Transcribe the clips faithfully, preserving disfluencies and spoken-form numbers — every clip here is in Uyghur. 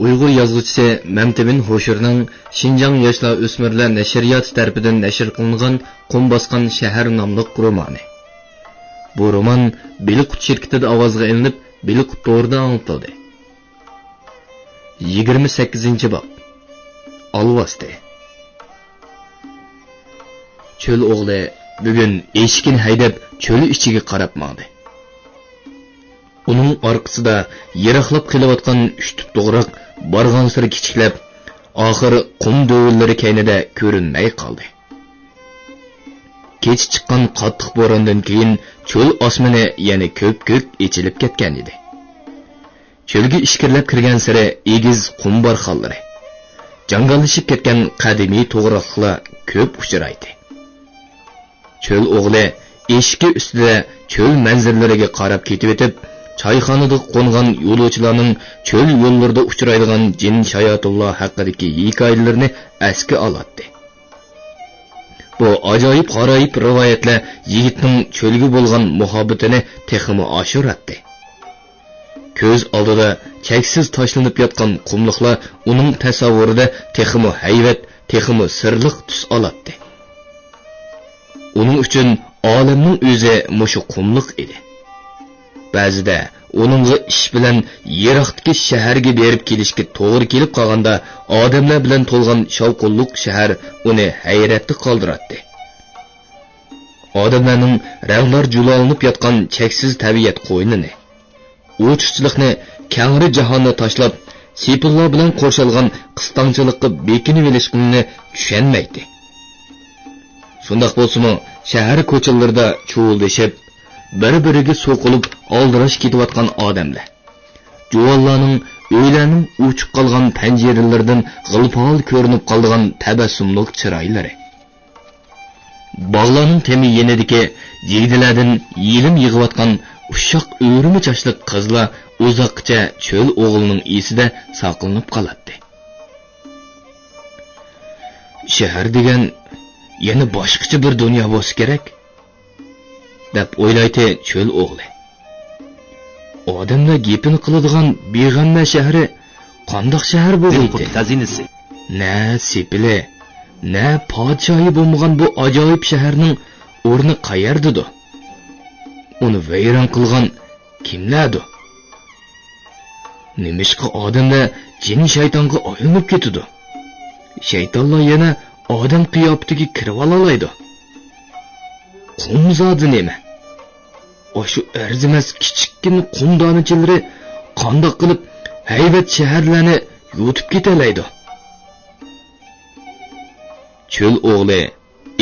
ئۇيغۇر يازغۇچىسى مەمتىمىن ھوشۇرنىڭ شىنجاڭ ياشلار ئۆسمۈرلەر نەشرىياتى تەرىپىدىن نەشر قىلىنغان قۇم باسقان شەھەر ناملىق رومانى. بۇ رومان بىلىقۇت شىركىتىدە ئاۋازغا ئېلىنىپ، بىلىقۇت تورىدا ئاڭلىتىلدى. يىگىرمە سەككىزىنچى باب. ئالۋاستى. چۆل ئوغلى بۈگۈن ئېشىكىنى ھەيدەپ، چۆل ئىچىگە قاراپ ماڭدى. ئۇنىڭ ئارقىسىدا يىراقلاپ قېلىۋاتقان ئۈچ تۈپ توغراق بارغانسېرى كىچىكلەپ، ئاخىر قۇم دۆۋىلىرى كەينىدە كۆرۈنمەي قالدى. كېچە چىققان قاتتىق بوراندىن كېيىن چۆل ئاسمىنى يەنە كۆپكۆك ئېچىلىپ كەتكەن ئىدى. چۆلگە ئىچكىرىلەپ كىرگەنسېرى ئېگىز قۇم بارخانلىرى، جاڭگاللىشىپ كەتكەن قەدىمىي توغراقلار كۆپ ئۇچرايتتى. چۆل ئوغلى ئېشىكى ئۈستىدە چۆل مەنزىرىلىرىگە قاراپ كېتىۋېتىپ، چايخانىدا قونغان يولۇچىلارنىڭ چۆل يوللىرىدا ئۇچرايدىغان جىن شاياتۇنلار ھەققىدىكى ھېكايىلىرىنى ئەسكە ئالاتتى. بۇ ئاجايىپ-غارايىپ رىۋايەتلەر يىگىتنىڭ چۆلگە بولغان مۇھەببىتىنى تېخىمۇ ئاشۇراتتى. كۆز ئالدىدا چەكسىز تاشلىنىپ ياتقان قۇملۇقلار ئۇنىڭ تەسەۋۋۇرىدە تېخىمۇ ھەيۋەت، تېخىمۇ سىرلىق تۈس ئالاتتى. ئۇنىڭ ئۈچۈن ئالەمنىڭ ئۆزى مۇشۇ قۇملۇق ئىدى. بەزىدە ئۇنىڭغا ئىش بىلەن يىراقتىكى شەھەرگە بېرىپ كېلىشكە توغرا كېلىپ قالغاندا، ئادەملەر بىلەن تولغان شاۋقۇنلۇق شەھەر ئۇنى ھەيرەتتە قالدۇراتتى. ئادەملەرنىڭ رەڭدار جۇلالىنىپ ياتقان چەكسىز تەبىئەت قوينىنى، ئوچۇقچىلىقنى، كەڭرى جاھاننى تاشلاپ، سېپىللار بىلەن قورشالغان قىستاڭچىلىققا بېكىنىۋېلىشقىنىنى چۈشەنمەيتتى. شۇنداق بولسىمۇ، شەھەر كوچىلىرىدا چۇۋۇلدىشىپ، بىر-بىرىگە سوقۇلۇپ ئالدىراش كېتىۋاتقان ئادەملەر، جۇۋانلارنىڭ ئۆيلەرنىڭ ئۇچۇپ قالغان پەنجىرىلىرىدىن غىل-پال كۆرۈنۈپ قالىدىغان تەبەسسۇملۇق چىرايلىرى، باغلارنىڭ تېمى يېنىدىكى جىگدىلەردىن يېلىم يىغىۋاتقان ئۇششاق ئۆرۈمە چاچلىق قىزلار ئۇزاققىچە چۆل ئوغلىنىڭ ئېسىدە ساقلىنىپ قالاتتى. «شەھەر دېگەن يەنە باشقىچە بىر دۇنيا بولسا كېرەك» دەپ ئويلايتتى چۆل ئوغلى. ئادەملەر گېپىنى قىلىدىغان بىغەملەر شەھىرى قانداق شەھەر بولغىيتى؟ خەزىنىسى. نە سېپىلى، نە پادىشاھى بولمىغان بۇ ئاجايىپ شەھەرنىڭ ئورنى قەيەردىدۇ؟ ئۇنى ۋەيران قىلغان كىملەردۇ؟ نېمىشقا ئادەملەر جىن-شەيتانغا ئايلىنىپ كېتىدۇ؟ شەيتانلار يەنە ئادەم قىياپىتىگە كىرىۋالالايدۇ؟ قۇمزادە نېمە؟ ئاشۇ ئەرزىمەس كىچىككىنە قۇم دانىچىلىرى قانداق قىلىپ ھەيۋەت شەھەرلەرنى يۇتۇپ كېتەلەيدۇ؟ چۆل ئوغلى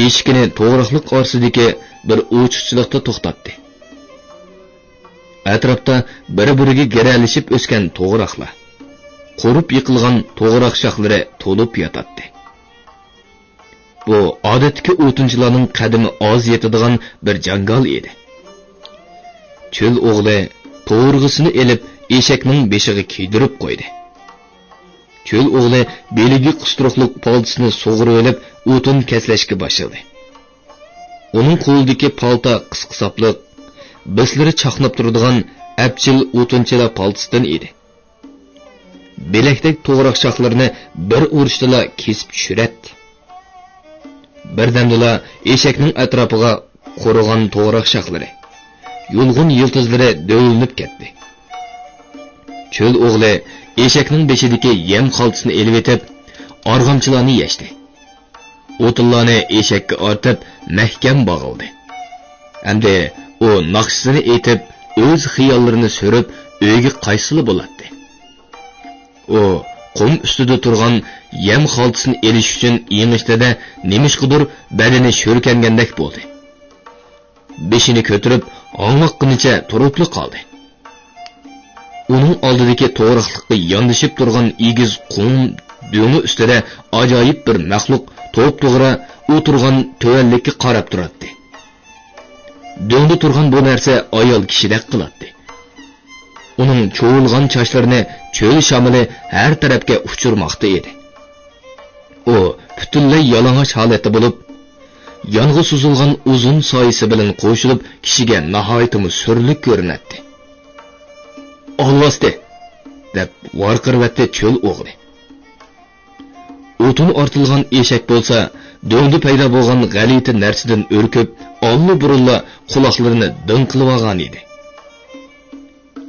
ئېشىكىنى توغراقلىق ئارىسىدىكى بىر ئوچۇقچىلىقتا توختاتتى. ئەتراپتا بىر-بىرىگە گىرەلىشىپ ئۆسكەن توغراقلار، قۇرۇپ يىقىلغان توغراق شاخلىرى تولۇپ ياتاتتى. بۇ ئادەتتىكى ئوتۇنچىلارنىڭ قەدىمى ئاز يېتىدىغان بىر جاڭگال ئىدى. چۆل ئوغلى قوۋۇرغىسىنى ئېلىپ، ئېشەكنىڭ بېشىغا كىيدۈرۈپ قويدى. چۆل ئوغلى بېلىگە قىستۇرۇقلۇق پالتىسىنى سۇغۇرۇۋېلىپ، ئوتۇن كەسلەشكە باشلىدى. ئۇنىڭ قولىدىكى پالتا قىسقا ساپلىق، بىسلىرى چاقناپ تۇرىدىغان ئەپچىل ئوتۇنچىلار پالتىسىدىن ئىدى. بىلەكتەك توغراق شاخلىرىنى بىر ئۇرۇشتىلا كېسىپ چۈشۈرەتتى. بىردەمدىلا ئېشەكنىڭ ئەتراپىغا قۇرۇغان توغراق شاخلىرى، يۇلغۇن يىلتىزلىرى دۆۋىلىنىپ كەتتى. چۆل ئوغلى ئېشەكنىڭ بېشىدىكى يەم خالتىسىنى ئېلىۋېتىپ، ئارغامچىلارنى يەشتى. ئوتۇنلارنى ئېشەككە ئارتىپ، مەھكەم باغلىدى. ئەمدى ئۇ ناخشىسىنى ئېيتىپ، ئۆز خىياللىرىنى سۈرۈپ، ئۆيگە قايتسىلا بولاتتى. ئۇ قۇم ئۈستىدە تۇرغان يەم خالتىسىنى ئېلىش ئۈچۈن ئېڭىشتىدە، نېمىشقىدۇر بەدىنى شۈركەنگەندەك بولدى. بېشىنى كۆتۈرۈپ، ھاڭۋاققىنىچە تۇرۇپلا قالدى. ئۇنىڭ ئالدىدىكى توغراقلىققا ياندىشىپ تۇرغان ئېگىز قۇم دۆڭى ئۈستىدە ئاجايىپ بىر مەخلۇق توپتوغرا ئولتۇرغان تۆۋەنلىككە قاراپ تۇراتتى. دۆڭدە تۇرغان بۇ نەرسە ئايال كىشىدەك قىلاتتى. ئۇنىڭ چۇۋۇلغان چاچلىرىنى چۆل شامىلى ھەر تەرەپكە ئۇچۇرماقتا ئىدى. ئۇ پۈتۈنلەي يالىڭاچ ھالەتتە بولۇپ، يانغا سوزۇلغان ئۇزۇن سايىسى بىلەن قوشۇلۇپ، كىشىگە ناھايىتىمۇ سۈرلۈك كۆرۈنەتتى. «ئالۋاستى!» دەپ ۋارقىرىۋەتتى چۆل ئوغلى. ئوتۇن ئارتىلغان ئېشەك بولسا، دۆڭدە پەيدا بولغان غەلىتە نەرسىدىن ئۈركۈپ، ئاللىبۇرۇنلا قۇلاقلىرىنى دىڭ قىلىۋالغان ئىدى.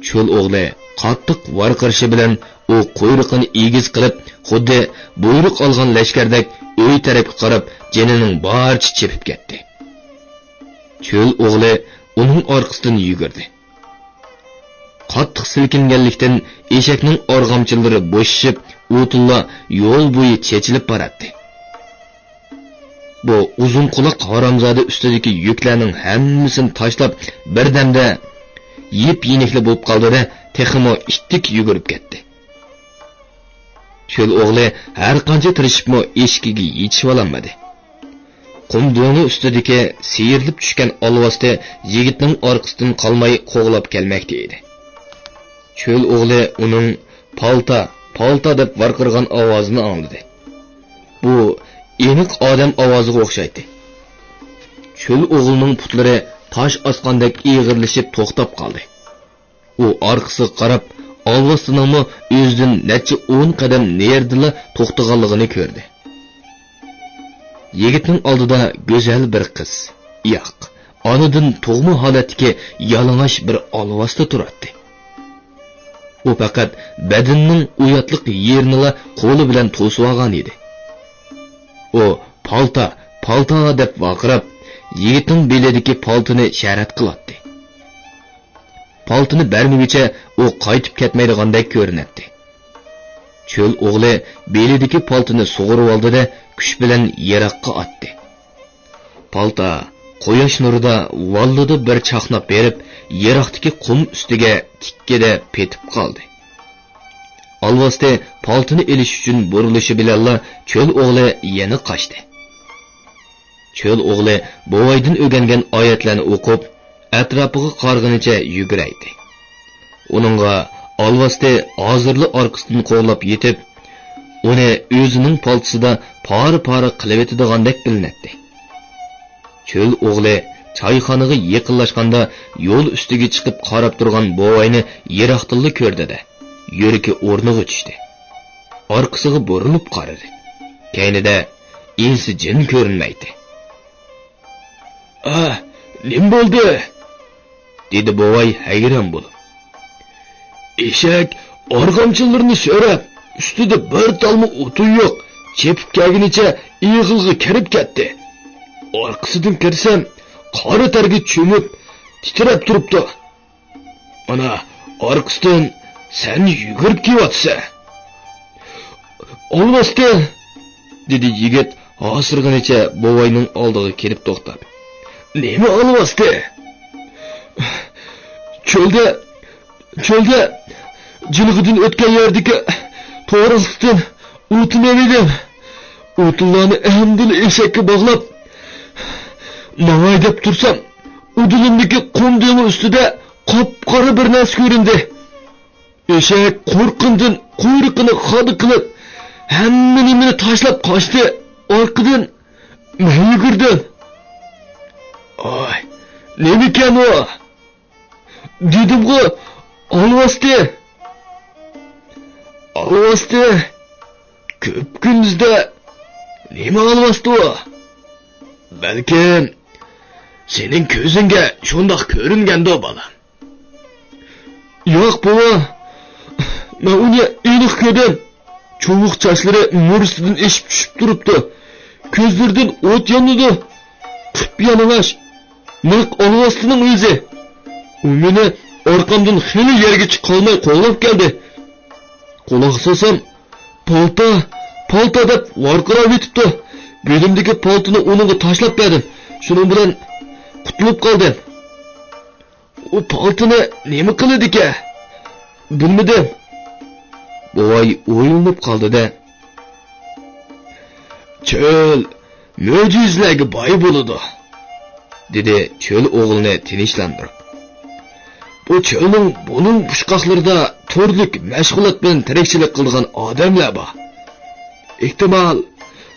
چۆل ئوغلى قاتتىق ۋارقىرىشى بىلەن ئۇ قۇيرۇقىنى ئېگىز قىلىپ، خۇددى بۇيرۇق ئالغان لەشكەردەك ئۆي تەرەپكە قاراپ جېنىنىڭ بارىچە چېپىپ كەتتى. چۆل ئوغلى ئۇنىڭ ئارقىسىدىن يۈگۈردى. قاتتىق سىلكىنگەنلىكتىن، ئېشەكنىڭ ئارغامچىلىرى بوشىشىپ، ئوتۇنلار يول بويى چېچىلىپ باراتتى. بۇ ئۇزۇن قۇلاق ھارامزادە ئۈستىدىكى يۈكلەرنىڭ ھەممىسىنى تاشلاپ، بىردەمدە يىپ-يېنىكلا بولۇپ قالدى-دە، تېخىمۇ ئىتتىك يۈگۈرۈپ كەتتى. چۆل ئوغلى ھەر قانچە تىرىشىپمۇ ئېشىكىگە يېتىشىۋالالمىدى. قۇم دۆڭى ئۈستىدىكى سىيرىلىپ چۈشكەن ئالۋاستى يىگىتنىڭ ئارقىسىدىن قالماي قوغلاپ كەلمەكتە ئىدى. چۆل ئوغلى ئۇنىڭ «پالتا، پالتا» دەپ ۋارقىرىغان ئاۋازىنى ئاڭلىدى. بۇ ئېنىق ئادەم ئاۋازىغا ئوخشايتتى. چۆل ئوغلىنىڭ پۇتلىرى تاش ئاسقاندەك ئېغىرلىشىپ توختاپ قالدى. ئۇ ئارقىسىغا قاراپ، ئالۋاستىنىڭمۇ ئۆزىدىن نەچچە ئون قەدەم نېرىدىلا توختىغانلىقىنى كۆردى. يىگىتنىڭ ئالدىدا گۈزەل بىر قىز، ياق، ئانىدىن تۇغما ھالەتتىكى يالىڭاچ بىر ئالۋاستى تۇراتتى. ئۇ پەقەت بەدىنىنىڭ ئۇياتلىق يېرىنىلا قولى بىلەن توسۇۋالغان ئىدى. ئۇ «پالتا، پالتا» دەپ ۋارقىراپ، يىگىتنىڭ بېلىدىكى پالتىنى شەرەت قىلاتتى. پالتىنى بەرمىگۈچە ئۇ قايتىپ كەتمەيدىغاندەك كۆرۈنەتتى. چۆل ئوغلى بېلىدىكى پالتىنى سۇغۇرۇۋالدى-دە، كۈچ بىلەن يىراققا ئاتتى. پالتا قۇياش نۇرىدا ۋاللىدە بىر چاقناپ بېرىپ، يىراقتىكى قۇم ئۈستىگە تىككىدە پېتىپ قالدى. ئالۋاستى پالتىنى ئېلىش ئۈچۈن بۇرۇلۇشى بىلەنلا چۆل ئوغلى يەنە قاچتى. چۆل ئوغلى بوۋايدىن ئۆگەنگەن ئايەتلەرنى ئوقۇپ، ئەتراپىغا قارىغىنىچە يۈگۈرەيتتى. ئۇنىڭغا ئالۋاستى ھازىرلا ئارقىسىدىن قوغلاپ يېتىپ، ئۇنى ئۆزىنىڭ پالتىسىدا پارە-پارە قىلىۋېتىدىغاندەك بىلىنەتتى. چۆل ئوغلى چايخانىغا يېقىنلاشقاندا، يول ئۈستىگە چىقىپ قاراپ تۇرغان بوۋاينى يىراقتىنلا كۆردى-دە، يۈرىكى ئورنىغا چۈشتى. ئارقىسىغا بۇرۇلۇپ قارىدى. كەينىدە ئىنسى جىن كۆرۈنمەيتتى. «ئا، نېمە بولدى؟» دېدى بوۋاي ھەيران بولۇپ. «ئېشەك ئارغامچىلىرىنى سۆرەپ، ئۈستىدە بىر تالمۇ ئوتۇن يوق، چېپىپ كەلگىنىچە ئېغىلغا كىرىپ كەتتى. ئارقىسىدىن كىرسەم، قارا تەرگە چۆمۈپ، تىترەپ تۇرۇپتۇ. ئانا، ئارقىسىدىن سەن يۈگۈرۈپ كېلىۋاتىسەن.» «ئالۋاستى!» دېدى يىگىت ھاسىرىغىنىچە بوۋاينىڭ ئالدىغا كېلىپ توختاپ. «نېمە ئالۋاستى؟» «چۆلدە، چۆلدە جىلغىدىن ئۆتكەن يەردىكى توغراقلىقتىن ئوتۇن ئېلىۋىدىم. ئوتۇنلارنى ئەمدىلا ئېشەككە باغلاپ، ماڭاي دەپ تۇرسام، ئۇدۇلۇمدىكى قۇم دۆڭى ئۈستىدە قاپقارا بىر نەرسە كۆرۈندى. ئېشەك قورققىنىدىن قۇيرۇقىنى خادا قىلىپ، ھەممە نېمىنى تاشلاپ قاچتى. ئارقىدىن مەن يۈگۈردۈم.» «ئاي، نېمىكەن ئۇ؟» «دېدىمغۇ، ئالۋاستى.» «ئالۋاستى؟ كۈپكۈندۈزدە نېمە ئالۋاستى ئۇ؟» «بەلكىم سېنىڭ كۆزۈڭگە شۇنداق كۆرۈنگەندۇ، بالام؟» «ياق، بوۋا، مەن ئۇنى ئېنىق كۆردۈم. چۇۋۇق چاچلىرى مۈرىسىدىن ئېشىپ چۈشۈپ تۇرۇپتۇ. كۆزلىرىدىن ئوت يانىدۇ. قىپيالىڭاچ، نەق ئالۋاستىنىڭ ئۆزى. ئۇ مېنى ئارقامدىن خېلى يەرگىچە قالماي قوغلاپ كەلدى. قۇلاق سالسام، پالتا، پالتا دەپ ۋارقىراۋېتىپتۇ. بېلىمدىكى پالتىنى ئۇنىڭغا تاشلاپ بەردىم. شۇنىڭ بىلەن قۇتۇلۇپ قالدىم.» «ئۇ پالتىنى نېمە قىلىدىكەن؟ بىلمىدىم.» بوۋاي ئويلىنىپ قالدى-دە، «چۆل مۆجىزىلەرگە باي بولىدۇ»، دېدى چۆل ئوغلىنى تىنچلاندۇرۇپ. «بۇ چۆلنىڭ بۇلۇڭ پۇچقاقلىرىدا تۈرلۈك مەشغۇلات بىلەن تىرىكچىلىك قىلىدىغان ئادەملەر بار. ئېھتىمال،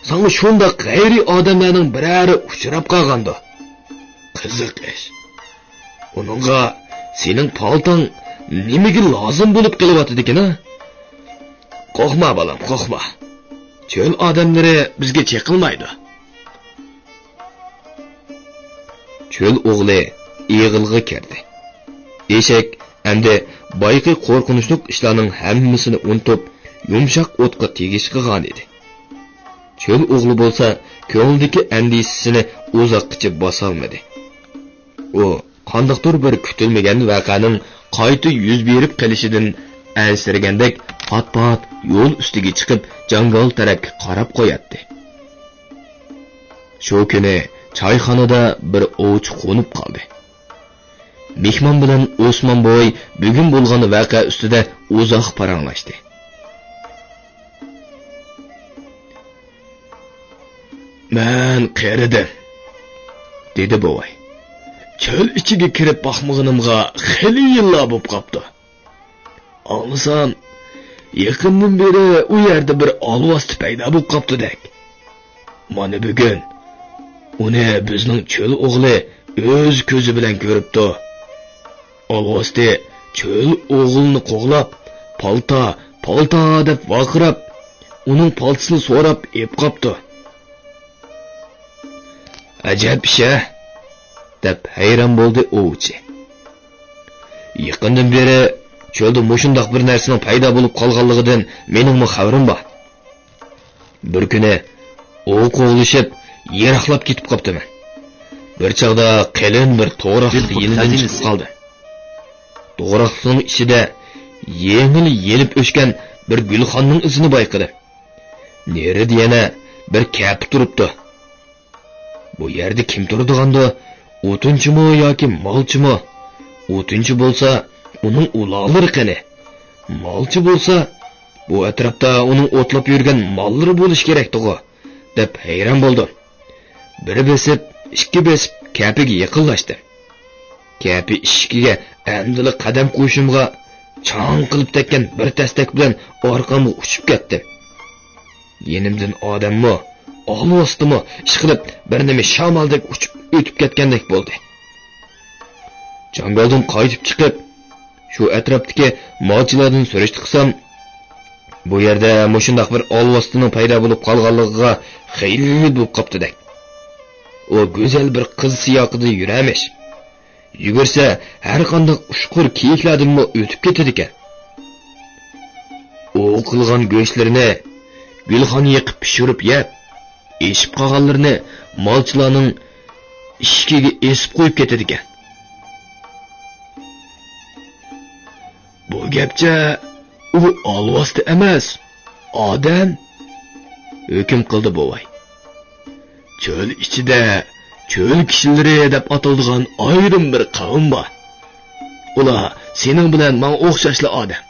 ساڭا شۇنداق غەيرىي ئادەملەرنىڭ بىرەرى ئۇچراپ قالغاندۇ. قىزىق ئىش. ئۇنىڭغا سېنىڭ پالتاڭ نېمىگە لازىم بولۇپ قېلىۋاتىدىكىن-ھە؟ قورقما، بالام، قورقما. چۆل ئادەملىرى بىزگە چېقىلمايدۇ. چۆل ئوغلى ئېغىلغا كىردى. ئېشەك ئەمدى بايىقى قورقۇنچلۇق ئىشلارنىڭ ھەممىسىنى ئۇنتۇپ، يۇمشاق ئوتقا تېگىش قىلغانىدى. چۆل ئوغلى بولسا كۆڭلىدىكى ئەندىشىسىنى ئۇزاققىچە باسالمىدى. ئۇ قانداقتۇر بىر كۈتۈلمىگەن ۋەقەنىڭ قايتا يۈز بېرىپ قېلىشىدىن ئەنسىرىگەندەك پات-پات يول ئۈستىگە چىقىپ، جاڭگال تەرەپكە قاراپ قوياتتى. شۇ كۈنى چايخانىدا بىر ئوۋچى قونۇپ قالدى. مېھمان بىلەن ئوسمان بوۋاي بۈگۈن بولغان ۋەقە ئۈستىدە ئۇزاق پاراڭلاشتى. مەن قېرىدىم، دېدى بوۋاي. چۆل ئىچىگە كىرىپ باقمىغىنىمغا خېلى يىللار بوپ قاپتۇ. ئاڭلىسام، يېقىندىن بېرى ئۇ يەردە بىر ئالۋاستى پەيدا بوپ قاپتۇدەك. مانا بۈگۈن ئۇنى بىزنىڭ چۆل ئوغلى ئۆز كۆزى بىلەن كۆرۈپتۇ. ئالۋاستى چۆل ئوغلىنى قوغلاپ، پالتا، پالتا دەپ ۋارقىراپ، ئۇنىڭ پالتىسىنى سوراپ ئېلىپ قاپتۇ. ئەجەب ئىش-ھە، دەپ ھەيران بولدى ئوۋچى. يېقىندىن بېرى چۆلدە مۇشۇنداق بىر نەرسىنىڭ پەيدا بولۇپ قالغانلىقىدىن مېنىڭمۇ خەۋىرىم بار. بىر كۈنى ئوۋ قوغلىشىپ، يىراقلاپ كېتىپ قاپتىمەن. بىر چاغدا قېلىن بىر توغراقلىق يېنىدىن چىقىپ قالدىم. توغراقلىقنىڭ ئىچىدە يېڭىلا يېلىپ ئۆسكەن بىر گۈلخاننىڭ ئىزىنى بايقىدىم. نېرىدا يەنە بىر كەپە تۇرۇپتۇ. بۇ يەردە كىم تۇرىدىغاندۇ؟ ئوتۇنچىمۇ ياكى مالچىمۇ؟ ئوتۇنچى بولسا، ئۇنىڭ ئۇلاغلىرى قېنى؟ مالچى بولسا، بۇ ئەتراپتا ئۇنىڭ ئوتلاپ يۈرگەن ماللىرى بولۇشى كېرەكتىغۇ، دەپ ھەيران بولدۇم. بىر بېسىپ، ئىككى بېسىپ كەپىگە يېقىنلاشتىم. كەپە ئىشىكىگە ئەمدىلا قەدەم قويۇشۇمغا، چاڭ قىلىپ تەگكەن بىر تەستەك بىلەن ئارقامغا ئۇچۇپ كەتتىم. يېنىمدىن ئادەممۇ، ئالۋاستىمۇ ئىشقىلىپ بىر نېمە شامالدەك ئۇچۇپ ئۆتۈپ كەتكەندەك بولدى. جاڭگالدىن قايتىپ چىقىپ، شۇ ئەتراپتىكى مالچىلاردىن سۈرۈشتە قىلسام، بۇ يەردە مۇشۇنداق بىر ئالۋاستىنىڭ پەيدا بولۇپ قالغانلىقىغا خېلى يىل بولۇپ قاپتىدەك. ئۇ گۈزەل بىر قىز سىياقىدا يۈرەرمىش. يۈگۈرسە، ھەر قانداق ئۇچقۇر كېيىكلەردىنمۇ ئۆتۈپ كېتىدىكەن. ئوۋ قىلغان گۆشلىرىنى گۈلخان يېقىپ پىشۇرۇپ يەپ، ئېشىپ قالغانلىرىنى مالچىلارنىڭ ئىشىكىگە ئېسىپ قويۇپ كېتىدىكەن. بۇ گەپچە ئۇ ئالۋاستى ئەمەس، ئادەم، ھۆكۈم قىلدى بوۋاي. چۆل ئىچىدە چۆل كىشىلىرى دەپ ئاتىلىدىغان ئايرىم بىر قەۋم بار. ئۇلار سېنىڭ بىلەن ماڭا ئوخشاشلا ئادەم.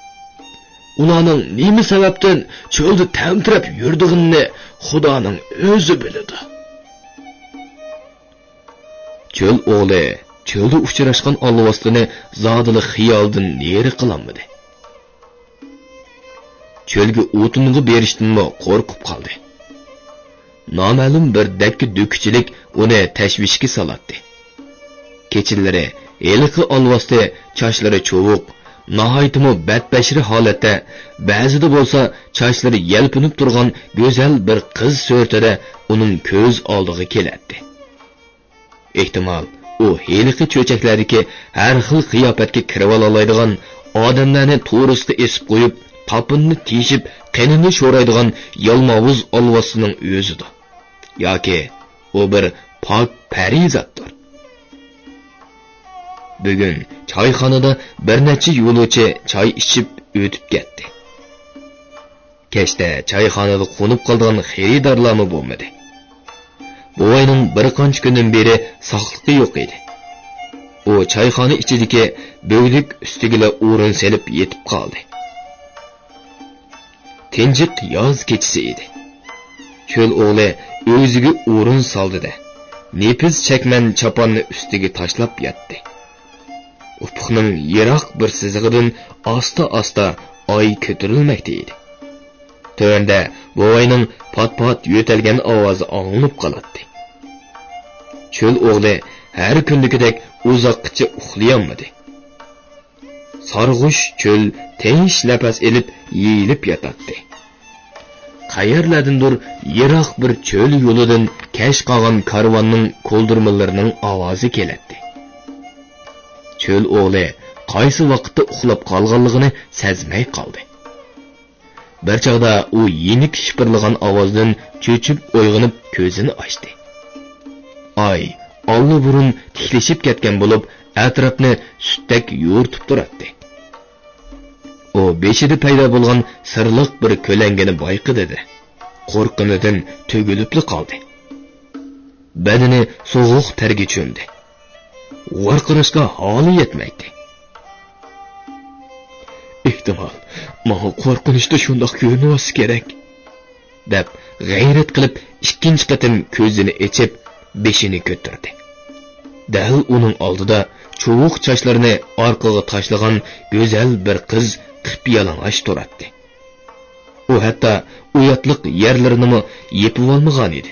ئۇلارنىڭ نېمە سەۋەبتىن چۆلدە تەمتىرەپ يۈرىدىغىنىنى خۇدانىڭ ئۆزى بىلىدۇ. چۆل ئوغلى چۆلدە ئۇچراشقان ئالۋاستىنى زادىلا خىيالىدىن نېرى قىلالمىدى. چۆلگە ئوتۇنغا بېرىشتىنمۇ قورقۇپ قالدى. نامەلۇم بىر دەككە دۆككىچىلىك ئۇنى تەشۋىشكە سالاتتى. كېچىلىرى ھېلىقى ئالۋاستى چاچلىرى چۇۋۇق، ناھايىتىمۇ بەتبەشىرە ھالەتتە، بەزىدە بولسا چاچلىرى يەلپۈنۈپ تۇرغان گۈزەل بىر قىز سۈرىتىدە ئۇنىڭ كۆز ئالدىغا كېلەتتى. ئېھتىمال، ئۇ ھېلىقى چۆچەكلەردىكى ھەر خىل قىياپەتكە كىرىۋالالايدىغان، ئادەملەرنى تورۇسقا ئېسىپ قويۇپ، تاپىنىنى تېشىپ، قېنىنى شورايدىغان يالماۋۇز ئالۋاستىنىڭ ئۆزىدۇ. ياكى ئۇ بىر پاك پەرىزاتتۇر. بۈگۈن چايخانىدا بىر نەچچە يولۇچى چاي ئىچىپ ئۆتۈپ كەتتى. كەچتە چايخانىدا قونۇپ قالىدىغان خېرىدارلارمۇ بولمىدى. بوۋاينىڭ بىر قانچە كۈندىن بېرى ساقلىقى يوق ئىدى. ئۇ چايخانا ئىچىدىكى بۆگلۈك ئۈستىگىلا ئورۇن سېلىپ يېتىپ قالدى. تىنچىق ياز كېچىسى ئىدى. چۆل ئوغلى ئۆزىگە ئورۇن سالدى-دە، نېپىز چەكمەن چاپاننى ئۈستىگە تاشلاپ ياتتى. ئۇپۇقنىڭ يىراق بىر سىزىقىدىن ئاستا-ئاستا ئاي كۆتۈرۈلمەكتە ئىدى. تۆۋەندە بوۋاينىڭ پات-پات يۆتەلگەن ئاۋازى ئاڭلىنىپ قالاتتى. چۆل ئوغلى ھەر كۈندىكىدەك ئۇزاققىچە ئۇخلىيالمىدى. سارغۇش چۆل تىنچ نەپەس ئېلىپ، يېيىلىپ ياتاتتى. قەيەرلەردىندۇر يىراق بىر چۆل يولىدىن كەچ قالغان كارۋاننىڭ كولدۇرمىلىرىنىڭ ئاۋازى كېلەتتى. چۆل ئوغلى قايسى ۋاقىتتا ئۇخلاپ قالغانلىقىنى سەزمەي قالدى. بىر چاغدا ئۇ يېنىك شىپىرلىغان ئاۋازدىن چۆچۈپ ئويغىنىپ كۆزىنى ئاچتى. ئاي ئاللىبۇرۇن تىكلىشىپ كەتكەن بولۇپ، ئەتراپنى سۈتتەك يورۇتۇپ تۇراتتى. ئۇ بېشىدا پەيدا بولغان سىرلىق بىر كۆلەڭگىنى بايقىدى-دە، قورققىنىدىن تۈگۈلۈپلا قالدى. بەدىنى سوغۇق تەرگە چۆمدى. ۋارقىراشقا ھالى يەتمەيتتى. ئېھتىمال، ماڭا قورقۇنچتا شۇنداق كۆرۈنۈۋاتسا كېرەك، دەپ غەيرەت قىلىپ ئىككىنچى قېتىم كۆزىنى ئېچىپ، بېشىنى كۆتۈردى. دەل ئۇنىڭ ئالدىدا چۇۋۇق چاچلىرىنى ئارقىغا تاشلىغان گۈزەل بىر قىز قىپيالىڭاچ تۇراتتى. ئۇ ھەتتا ئۇياتلىق يەرلىرىنىمۇ يېپىۋالمىغانىدى.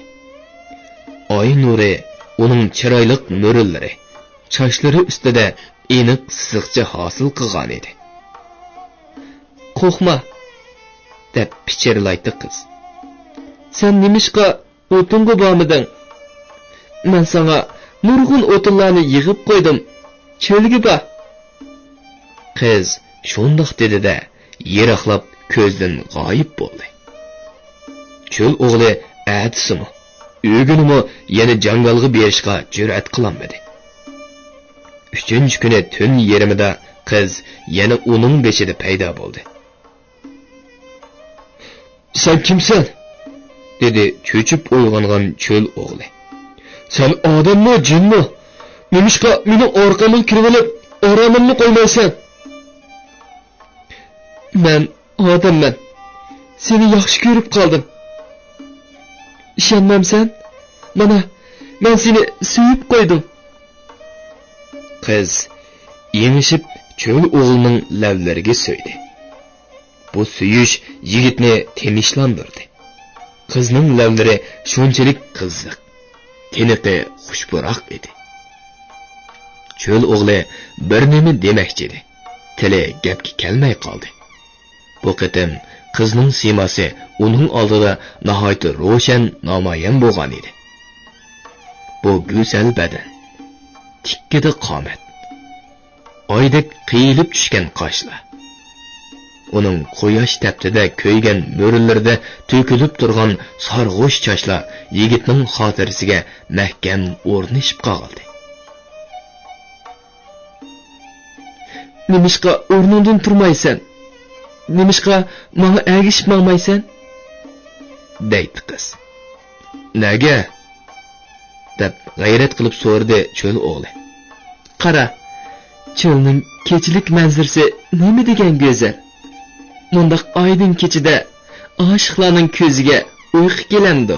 ئاي نۇرى ئۇنىڭ چىرايلىق مۈرىلىرى، چاچلىرى ئۈستىدە ئېنىق سىزىقچە ھاسىل قىلغانىدى. «قورقما!» دەپ پىچىرلايتتى قىز. «سەن نېمىشقا ئوتۇنغا بارمىدىڭ؟ مەن ساڭا نۇرغۇن ئوتۇنلارنى يىغىپ قويدۇم. چۆلگە بار.» قىز شۇنداق دېدى-دە، يىراقلاپ كۆزدىن غايىب بولدى. چۆل ئوغلى ئەتىسىمۇ، ئۆگۈنىمۇ يەنە جاڭگالغا بېرىشقا جۈرئەت قىلالمىدى. ئۈچىنچى كۈنى تۈن يېرىمىدا قىز يەنە ئۇنىڭ بېشىدا پەيدا بولدى. «سەن كىمسەن؟» دېدى چۆچۈپ ئويغانغان چۆل ئوغلى. «سەن ئادەممۇ، جىنمۇ؟ نېمىشقا مېنىڭ ئارقامغا كىرىۋېلىپ، ئارامىمنى قويمايسەن؟» «مەن ئادەممەن. سېنى ياخشى كۆرۈپ قالدىم. ئىشەنمەمسەن؟ مانا، مەن سېنى سۆيۈپ قويدۇم.» قىز ئېڭىشىپ چۆل ئوغلىنىڭ لەۋلىرىگە سۆيدى. بۇ سۆيۈش يىگىتنى تىنچلاندۇردى. قىزنىڭ لەۋلىرى شۇنچىلىك قىزىق، تىنىقى خۇشپۇراق ئىدى. چۆل ئوغلى بىر نېمە دېمەكچىدى، تىلى گەپكە كەلمەي قالدى. بۇ قېتىم قىزنىڭ سىيماسى ئۇنىڭ ئالدىدا ناھايىتى روشەن نامايان بولغانىدى. بۇ گۈزەل بەدەن، تىككىدە قامەت، ئايدەك قىيىلىپ چۈشكەن قاشلار، ئۇنىڭ قۇياش تەپتىدە كۆيگەن مۈرىلىرىدە تۆكۈلۈپ تۇرغان سارغۇچ چاچلار يىگىتنىڭ خاتىرىسىگە مەھكەم ئورنىشىپ قالدى. «نېمىشقا ئورنۇڭدىن تۇرمايسەن؟ نېمىشقا ماڭا ئەگىشىپ ماڭمايسەن؟» دەيتتى قىز. «نەگە؟» دەپ غەيرەت قىلىپ سورىدى چۆل ئوغلى. «قارا، چۆلنىڭ كېچىلىك مەنزىرىسى نېمە دېگەن گۈزەل! مۇنداق ئايدىڭ كېچىدە ئاشىقلارنىڭ كۆزىگە ئۇيقۇ كېلەمدۇ؟»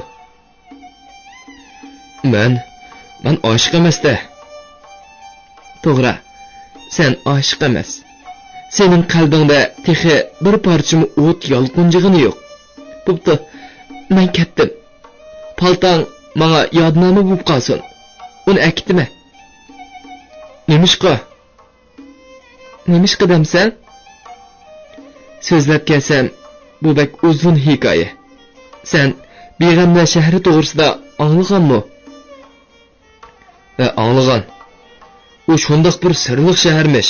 «مەن، مەن ئاشىق ئەمەس-دە.» «توغرا، سەن ئاشىق ئەمەس. سېنىڭ قەلبىڭدە تېخى بىر پارچىمۇ ئوت يالقۇنجىغىنى يوق. بوپتۇ، مەن كەتتىم. پالتاڭ ماڭا يادنامە بولۇپ قالسۇن. ئۇنى ئەكېتىمەن.» «نېمىشقا؟» «نېمىشقا دەمسەن؟ سۆزلەپ كەلسەم، بۇ بەك ئۇزۇن ھېكايە. سەن بىغەملەر شەھىرى توغرىسىدا ئاڭلىغانمۇ؟» «ھە، ئاڭلىغان. ئۇ شۇنداق بىر سىرلىق شەھەرمىش.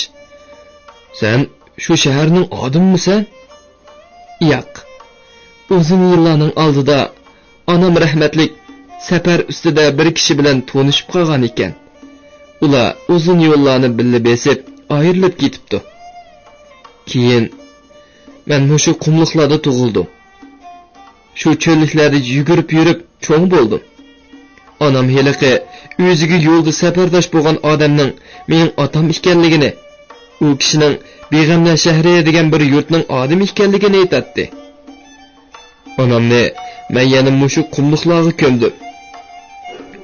سەن شۇ شەھەرنىڭ ئادىمىمۇسەن؟» «ياق. ئۇزۇن يىللارنىڭ ئالدىدا ئانام رەھمەتلىك سەپەر ئۈستىدە بىر كىشى بىلەن تونۇشۇپ قالغان ئىكەن. ئۇلار ئۇزۇن يوللارنى بىللە بېسىپ، ئايرىلىپ كېتىپتۇ. كېيىن مەن مۇشۇ قۇملۇقلاردا تۇغۇلدۇم. شۇ چۆللۈكلەردە يۈگۈرۈپ يۈرۈپ چوڭ بولدۇم. ئانام ھېلىقى ئۆزىگە يولدا سەپەرداش بولغان ئادەمنىڭ مېنىڭ ئاتام ئىكەنلىكىنى، ئۇ كىشىنىڭ بىغەملەر شەھىرى دېگەن بىر يۇرتنىڭ ئادىمى ئىكەنلىكىنى ئېيتاتتى. ئانامنى مەن يەنە مۇشۇ قۇملۇقلارغا كۆمدۈم.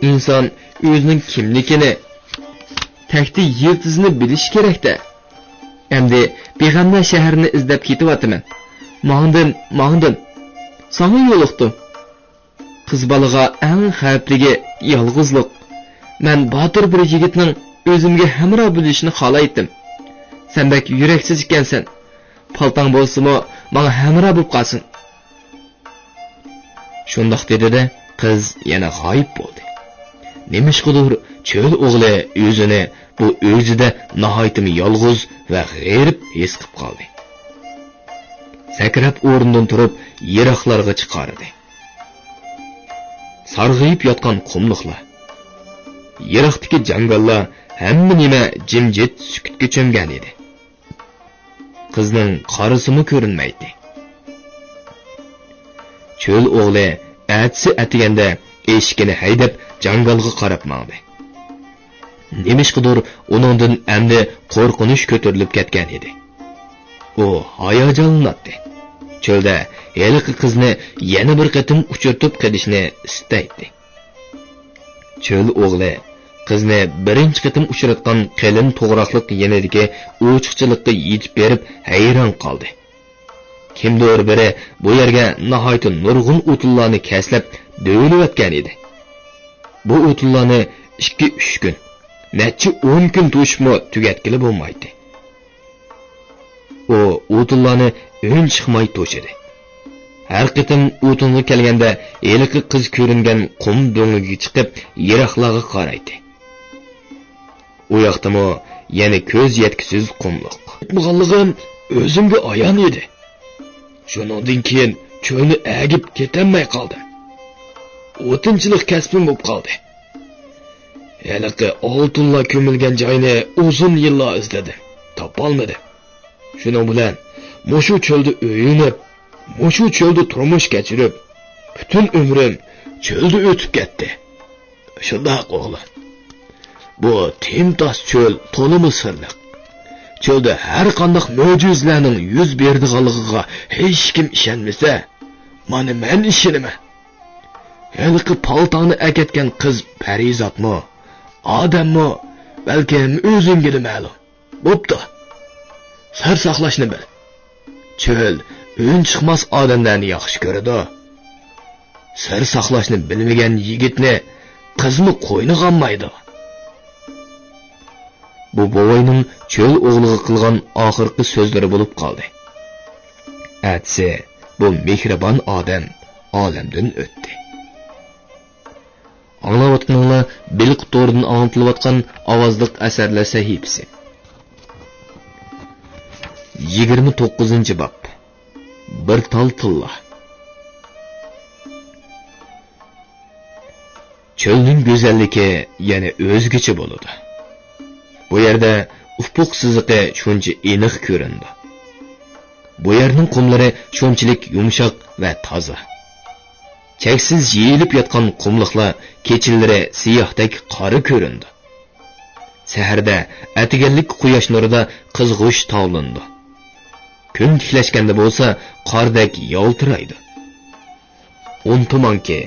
ئىنسان ئۆزىنىڭ كىملىكىنى، تەكتى يىلتىزىنى بىلىشى كېرەك-دە. ئەمدى بىغەملەر شەھىرىنى ئىزدەپ كېتىۋاتىمەن. ماڭدىم، ماڭدىم. ساڭا يولۇقتۇم. قىز بالىغا ئەڭ خەۋپلىكى يالغۇزلۇق. مەن باتۇر بىر يىگىتنىڭ ئۆزۈمگە ھەمراھ بولۇشىنى خالايتتىم. سەن بەك يۈرەكسىز ئىكەنسەن. پالتاڭ بولسىمۇ ماڭا ھەمراھ بولۇپ قالسۇن. شۇنداق دېدى-دە، قىز يەنە غايىب بولدى. نېمىشقىدۇر چۆل ئوغلى ئۆزىنى بۇ ئۆيدە ناھايىتىمۇ يالغۇز ۋە غېرىب ھېس قىلىپ قالدى. سەكرەپ ئورنىدىن تۇرۇپ، يىراقلارغا چىقاردى. سارغىيىپ ياتقان قۇملۇقلار، يىراقتىكى جاڭگاللار، ھەممە نېمە جىمجىت سۈكۈتكە چۆمگەن ئىدى. قىزنىڭ قارىسىمۇ كۆرۈنمەيتتى. چۆل ئوغلى ئەتىسى ئەتىگەندە ئېشىكىنى ھەيدەپ، جاڭگالغا قاراپ ماڭدى. نېمىشقىدۇر ئۇنىڭدىن ئەمدى قورقۇنچ كۆتۈرۈلۈپ كەتكەن ئىدى. ئۇ ھاياجانلىناتتى. چۆلدە ھېلىقى قىزنى يەنە بىر قېتىم ئۇچرىتىپ قېلىشنى ئىستەيتتى. چۆل ئوغلى قىزنى بىرىنچى قېتىم ئۇچراتقان قېلىن توغراقلىق يېنىدىكى ئوچۇقچىلىققا يېتىپ بېرىپ ھەيران قالدى. كىمدۇر بىرى بۇ يەرگە ناھايىتى نۇرغۇن ئوتۇنلارنى كەسلەپ دۆۋىلىۋەتكەن ئىدى. بۇ ئوتۇنلارنى ئىككى-ئۈچ كۈن، نەچچە ئون كۈن توشۇپمۇ تۈگەتكىلى بولمايتتى. ئۇ ئوتۇنلارنى ئۈن چىقماي توشىدى. ھەر قېتىم ئوتۇنغا كەلگەندە، ھېلىقى قىز كۆرۈنگەن قۇم دۆڭىگە چىقىپ، يىراقلارغا قارايتتى. ئۇ ياقتىمۇ يەنە كۆز يەتكۈسىز قۇملۇق. يىتمىغانلىقىم ئۆزۈمگە ئايان ئىدى. شۇنىڭدىن كېيىن چۆلنى ئەگىپ كېتەلمەي قالدىم. ئوتۇنچىلىق كەسپىم بولۇپ قالدى. ھېلىقى ئالتۇنلار كۆمۈلگەن جاينى ئۇزۇن يىللار ئىزدىدىم، تاپالمىدىم. شۇنىڭ بىلەن مۇشۇ چۆلدە ئۆيلىنىپ، مۇشۇ چۆلدە تۇرمۇش كەچۈرۈپ، پۈتۈن ئۆمرۈم چۆلدە ئۆتۈپ كەتتى. شۇنداق، ئوغلۇم. بۇ تىمتاس چۆل تولىمۇ سىرلىق. چۆلدە ھەر قانداق مۆجىزىلەرنىڭ يۈز بېرىدىغانلىقىغا ھېچكىم ئىشەنمىسە، مانا مەن ئىشىنىمەن. ھېلىقى پالتاڭنى ئەكەتكەن قىز پەرىزاتمۇ، ئادەممۇ، بەلكىم ئۆزۈڭگىلا مەلۇم. بوپتۇ. سىر ساقلاشنى بىل. چۆل ئۈن چىقماس ئادەملەرنى ياخشى كۆرىدۇ. سىر ساقلاشنى بىلمىگەن يىگىتنى قىزمۇ قوينىغا ئالمايدۇ. بۇ بوۋاينىڭ چۆل ئوغلىغا قىلغان ئاخىرقى سۆزلىرى بولۇپ قالدى. ئەتىسى بۇ مېھرىبان ئادەم ئالەمدىن ئۆتتى. ئاڭلاۋاتقىنىڭلار بېلىق تورىدىن ئاڭلىتىلىۋاتقان ئاۋازلىق ئەسەرلەر سەھىپىسى. يىگىرمە توققۇزىنچى باب. بىر تال تىللا. چۆلنىڭ گۈزەللىكى يەنە ئۆزگىچە بولىدۇ. بۇ يەردە ئۇپۇق سىزىقى شۇنچە ئېنىق كۆرۈنىدۇ. بۇ يەرنىڭ قۇملىرى شۇنچىلىك يۇمشاق ۋە تازا. چەكسىز يېيىلىپ ياتقان قۇملۇقلار كېچىلىرى سىياھتەك قارا كۆرۈنىدۇ. سەھەردە ئەتىگەنلىك قۇياش نۇرىدا قىزغۇچ تاۋلىنىدۇ. كۈن تىكلەشكەندە بولسا قاردەك يالتىرايدۇ. ئۇنتۇماڭكى،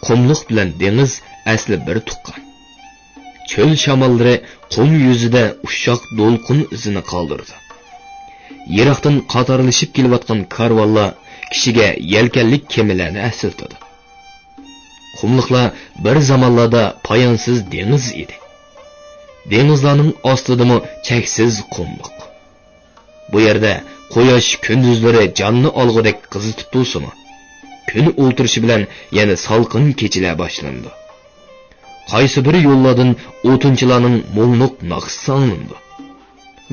قۇملۇق بىلەن دېڭىز ئەسلى بىر تۇغقان. چۆل شاماللىرى قۇم يۈزىدە ئۇششاق دولقۇن ئىزىنى قالدۇرىدۇ. يىراقتىن قاتارلىشىپ كېلىۋاتقان كارۋانلار كىشىگە يەلكەنلىك كېمىلەرنى ئەسلىتىدۇ. قۇملۇقلار بىر زامانلاردا پايانسىز دېڭىز ئىدى. دېڭىزلارنىڭ ئاستىدىمۇ چەكسىز قۇملۇق. بۇ يەردە قۇياش كۈندۈزلىرى جاننى ئالغۇدەك قىزىتىپ تۇرسىمۇ، كۈن ئولتۇرۇشى بىلەن يەنە سالقىن كېچىلەر باشلىنىدۇ. قايسى بىر يوللاردىن ئوتۇنچىلارنىڭ مۇڭلۇق ناخشىسى ئاڭلىنىدۇ.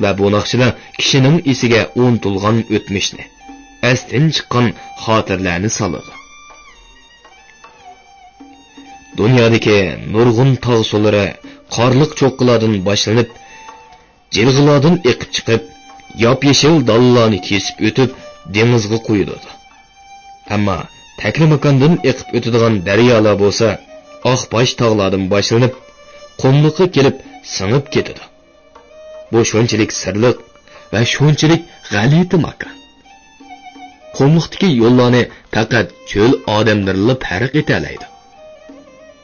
ۋە بۇ ناخشىلار كىشىنىڭ ئېسىگە ئۇنتۇلغان ئۆتمۈشنى، ئەستىن چىققان خاتىرىلەرنى سالىدۇ. دۇنيادىكى نۇرغۇن تاغ سۇلىرى قارلىق چوققىلاردىن باشلىنىپ، جىلغىلاردىن ئېقىپ چىقىپ، ياپيېشىل دالىلارنى كېسىپ ئۆتۈپ، دېڭىزغا قۇيۇلىدۇ. ئەمما تەكلىماكاندىن ئېقىپ ئۆتىدىغان دەريالار بولسا، ئاقباش تاغلاردىن باشلىنىپ، قۇملۇققا كېلىپ سىڭىپ كېتىدۇ. بۇ شۇنچىلىك سىرلىق ۋە شۇنچىلىك غەلىتە ماكان. قۇملۇقتىكى يوللارنى پەقەت چۆل ئادەملىرىلا پەرق ئېتەلەيدۇ.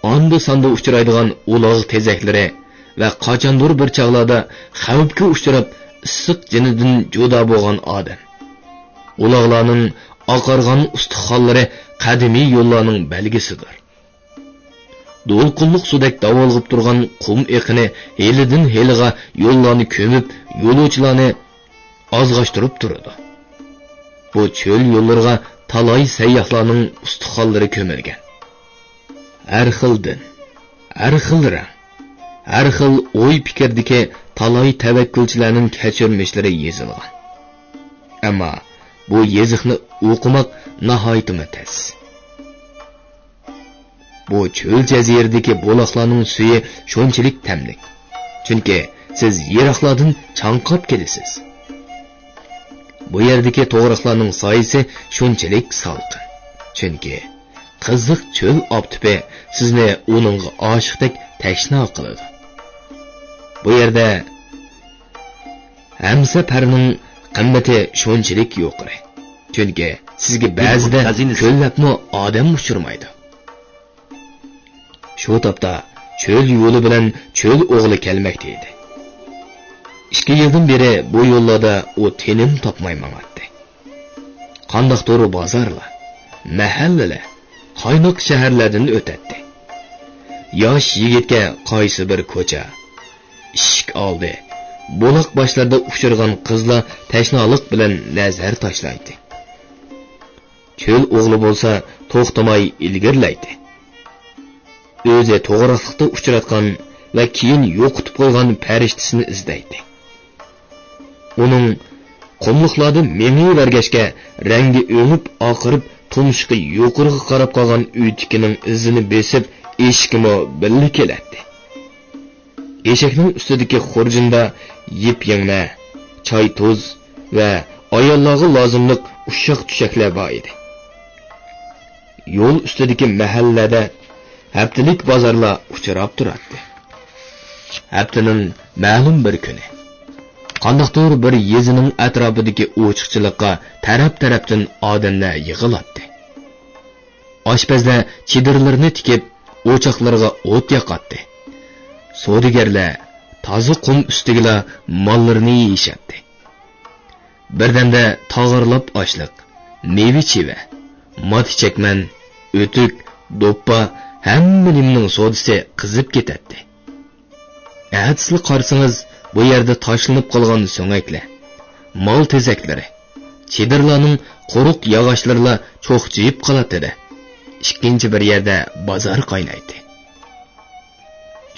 ئاندا-ساندا ئۇچرايدىغان ئۇلاغ تېزەكلىرى ۋە قاچاندۇر بىر چاغلاردا خەۋپكە ئۇچراپ، ئىسسىق جېنىدىن جۇدا بولغان ئادەم. ئۇلاغلارنىڭ ئاقارغان ئۇستىخانلىرى قەدىمىي يوللارنىڭ بەلگىسىدۇر. دولقۇنلۇق سۇدەك داۋالغىپ تۇرغان قۇم ئېقىنى ھېلىدىن ھېلىغا يوللارنى كۆمۈپ، يولۇچىلارنى ئازغاشتۇرۇپ تۇرىدۇ. بۇ چۆل يوللىرىغا تالاي سەيياھلارنىڭ ئۇستىخانلىرى كۆمۈلگەن. ھەر خىل دىن، ھەر خىل رەڭ، ھەر خىل ئوي-پىكىردىكى تالاي تەۋەككۈلچىلەرنىڭ كەچۈرمىشلىرى يېزىلغان. ئەمما بۇ يېزىقنى ئوقۇماق ناھايىتىمۇ تەس. بۇ چۆل جەزىرىدىكى بۇلاقلارنىڭ سۈيى شۇنچىلىك تەملىك. چۈنكى سىز يىراقلاردىن چاڭقاپ كېلىسىز. بۇ يەردىكى توغراقلارنىڭ سايىسى شۇنچىلىك سالقىن. چۈنكى قىزىق چۆل ئاپتىپى سىزنى ئۇنىڭغا ئاشىقتەك تەشنا قىلىدۇ. بۇ يەردە ھەمسەپەرنىڭ قىممىتى شۇنچىلىك يۇقىرى. چۈنكى سىزگە بەزىدە كۆللەپمۇ ئادەم ئۇچرىمايدۇ. شۇ تاپتا چۆل يولى بىلەن چۆل ئوغلى كەلمەكتە ئىدى. ئىككى يىلدىن بېرى بۇ يوللاردا ئۇ تىنىم تاپماي ماڭاتتى. قانداقتۇر بازارلار، مەھەللىلەر، قايناق شەھەرلەردىن ئۆتەتتى. ياش يىگىتكە قايسى بىر كوچا، ئىشىك ئالدى، بۇلاق باشلىرىدا ئۇچرىغان قىزلار تەشنالىق بىلەن نەزەر تاشلايتتى. چۆل ئوغلى بولسا توختىماي ئىلگىرىلەيتتى. ئۆزى توغراقلىقتا ئۇچراتقان ۋە كېيىن يوقىتىپ قويغان پەرىشتىسىنى ئىزدەيتتى. ئۇنىڭ قۇملۇقلاردا مېڭىۋەرگەچكە، رەڭگى ئۆڭۈپ ئاقىرىپ، تۇمشۇقى يۇقىرىغا قاراپ قالغان ئۆتۈكىنىڭ ئىزىنى بېسىپ، ئېشىكىمۇ بىللە كېلەتتى. ئېشەكنىڭ ئۈستىدىكى خۇرجۇندا يىپ-يىڭنە، چاي-تۇز ۋە ئاياللارغا لازىملىق ئۇششاق-چۈشەكلەر بار ئىدى. يول ئۈستىدىكى مەھەللىلەردە ھەپتىلىك بازارلار ئۇچراپ تۇراتتى. ھەپتىنىڭ مەلۇم بىر كۈنى، قانداقتۇر بىر يېزىنىڭ ئەتراپىدىكى ئوچۇقچىلىققا تەرەپ-تەرەپتىن ئادەملەر يىغىلاتتى. ئاشپەزلەر چېدىرلىرىنى تىكىپ، ئوچاقلىرىغا ئوت ياقاتتى. سودىگەرلەر تازا قۇم ئۈستىگىلا ماللىرىنى يېيىشەتتى. بىردەمدە تاغارلاپ ئاشلىق، مېۋە-چېۋە، ماتا-چەكمەن، ئۆتۈك، دوپپا، ھەممە نېمىنىڭ سودىسى قىزىپ كېتەتتى. ئەتىسىلا قارىسىڭىز، بۇ يەردە تاشلىنىپ قالغان سۆڭەكلەر، مال تېزەكلىرى، چېدىرلارنىڭ قۇرۇق ياغاچلىرىلا چوخچىيىپ قالاتتى-دە، ئىككىنچى بىر يەردە بازار قاينايتتى.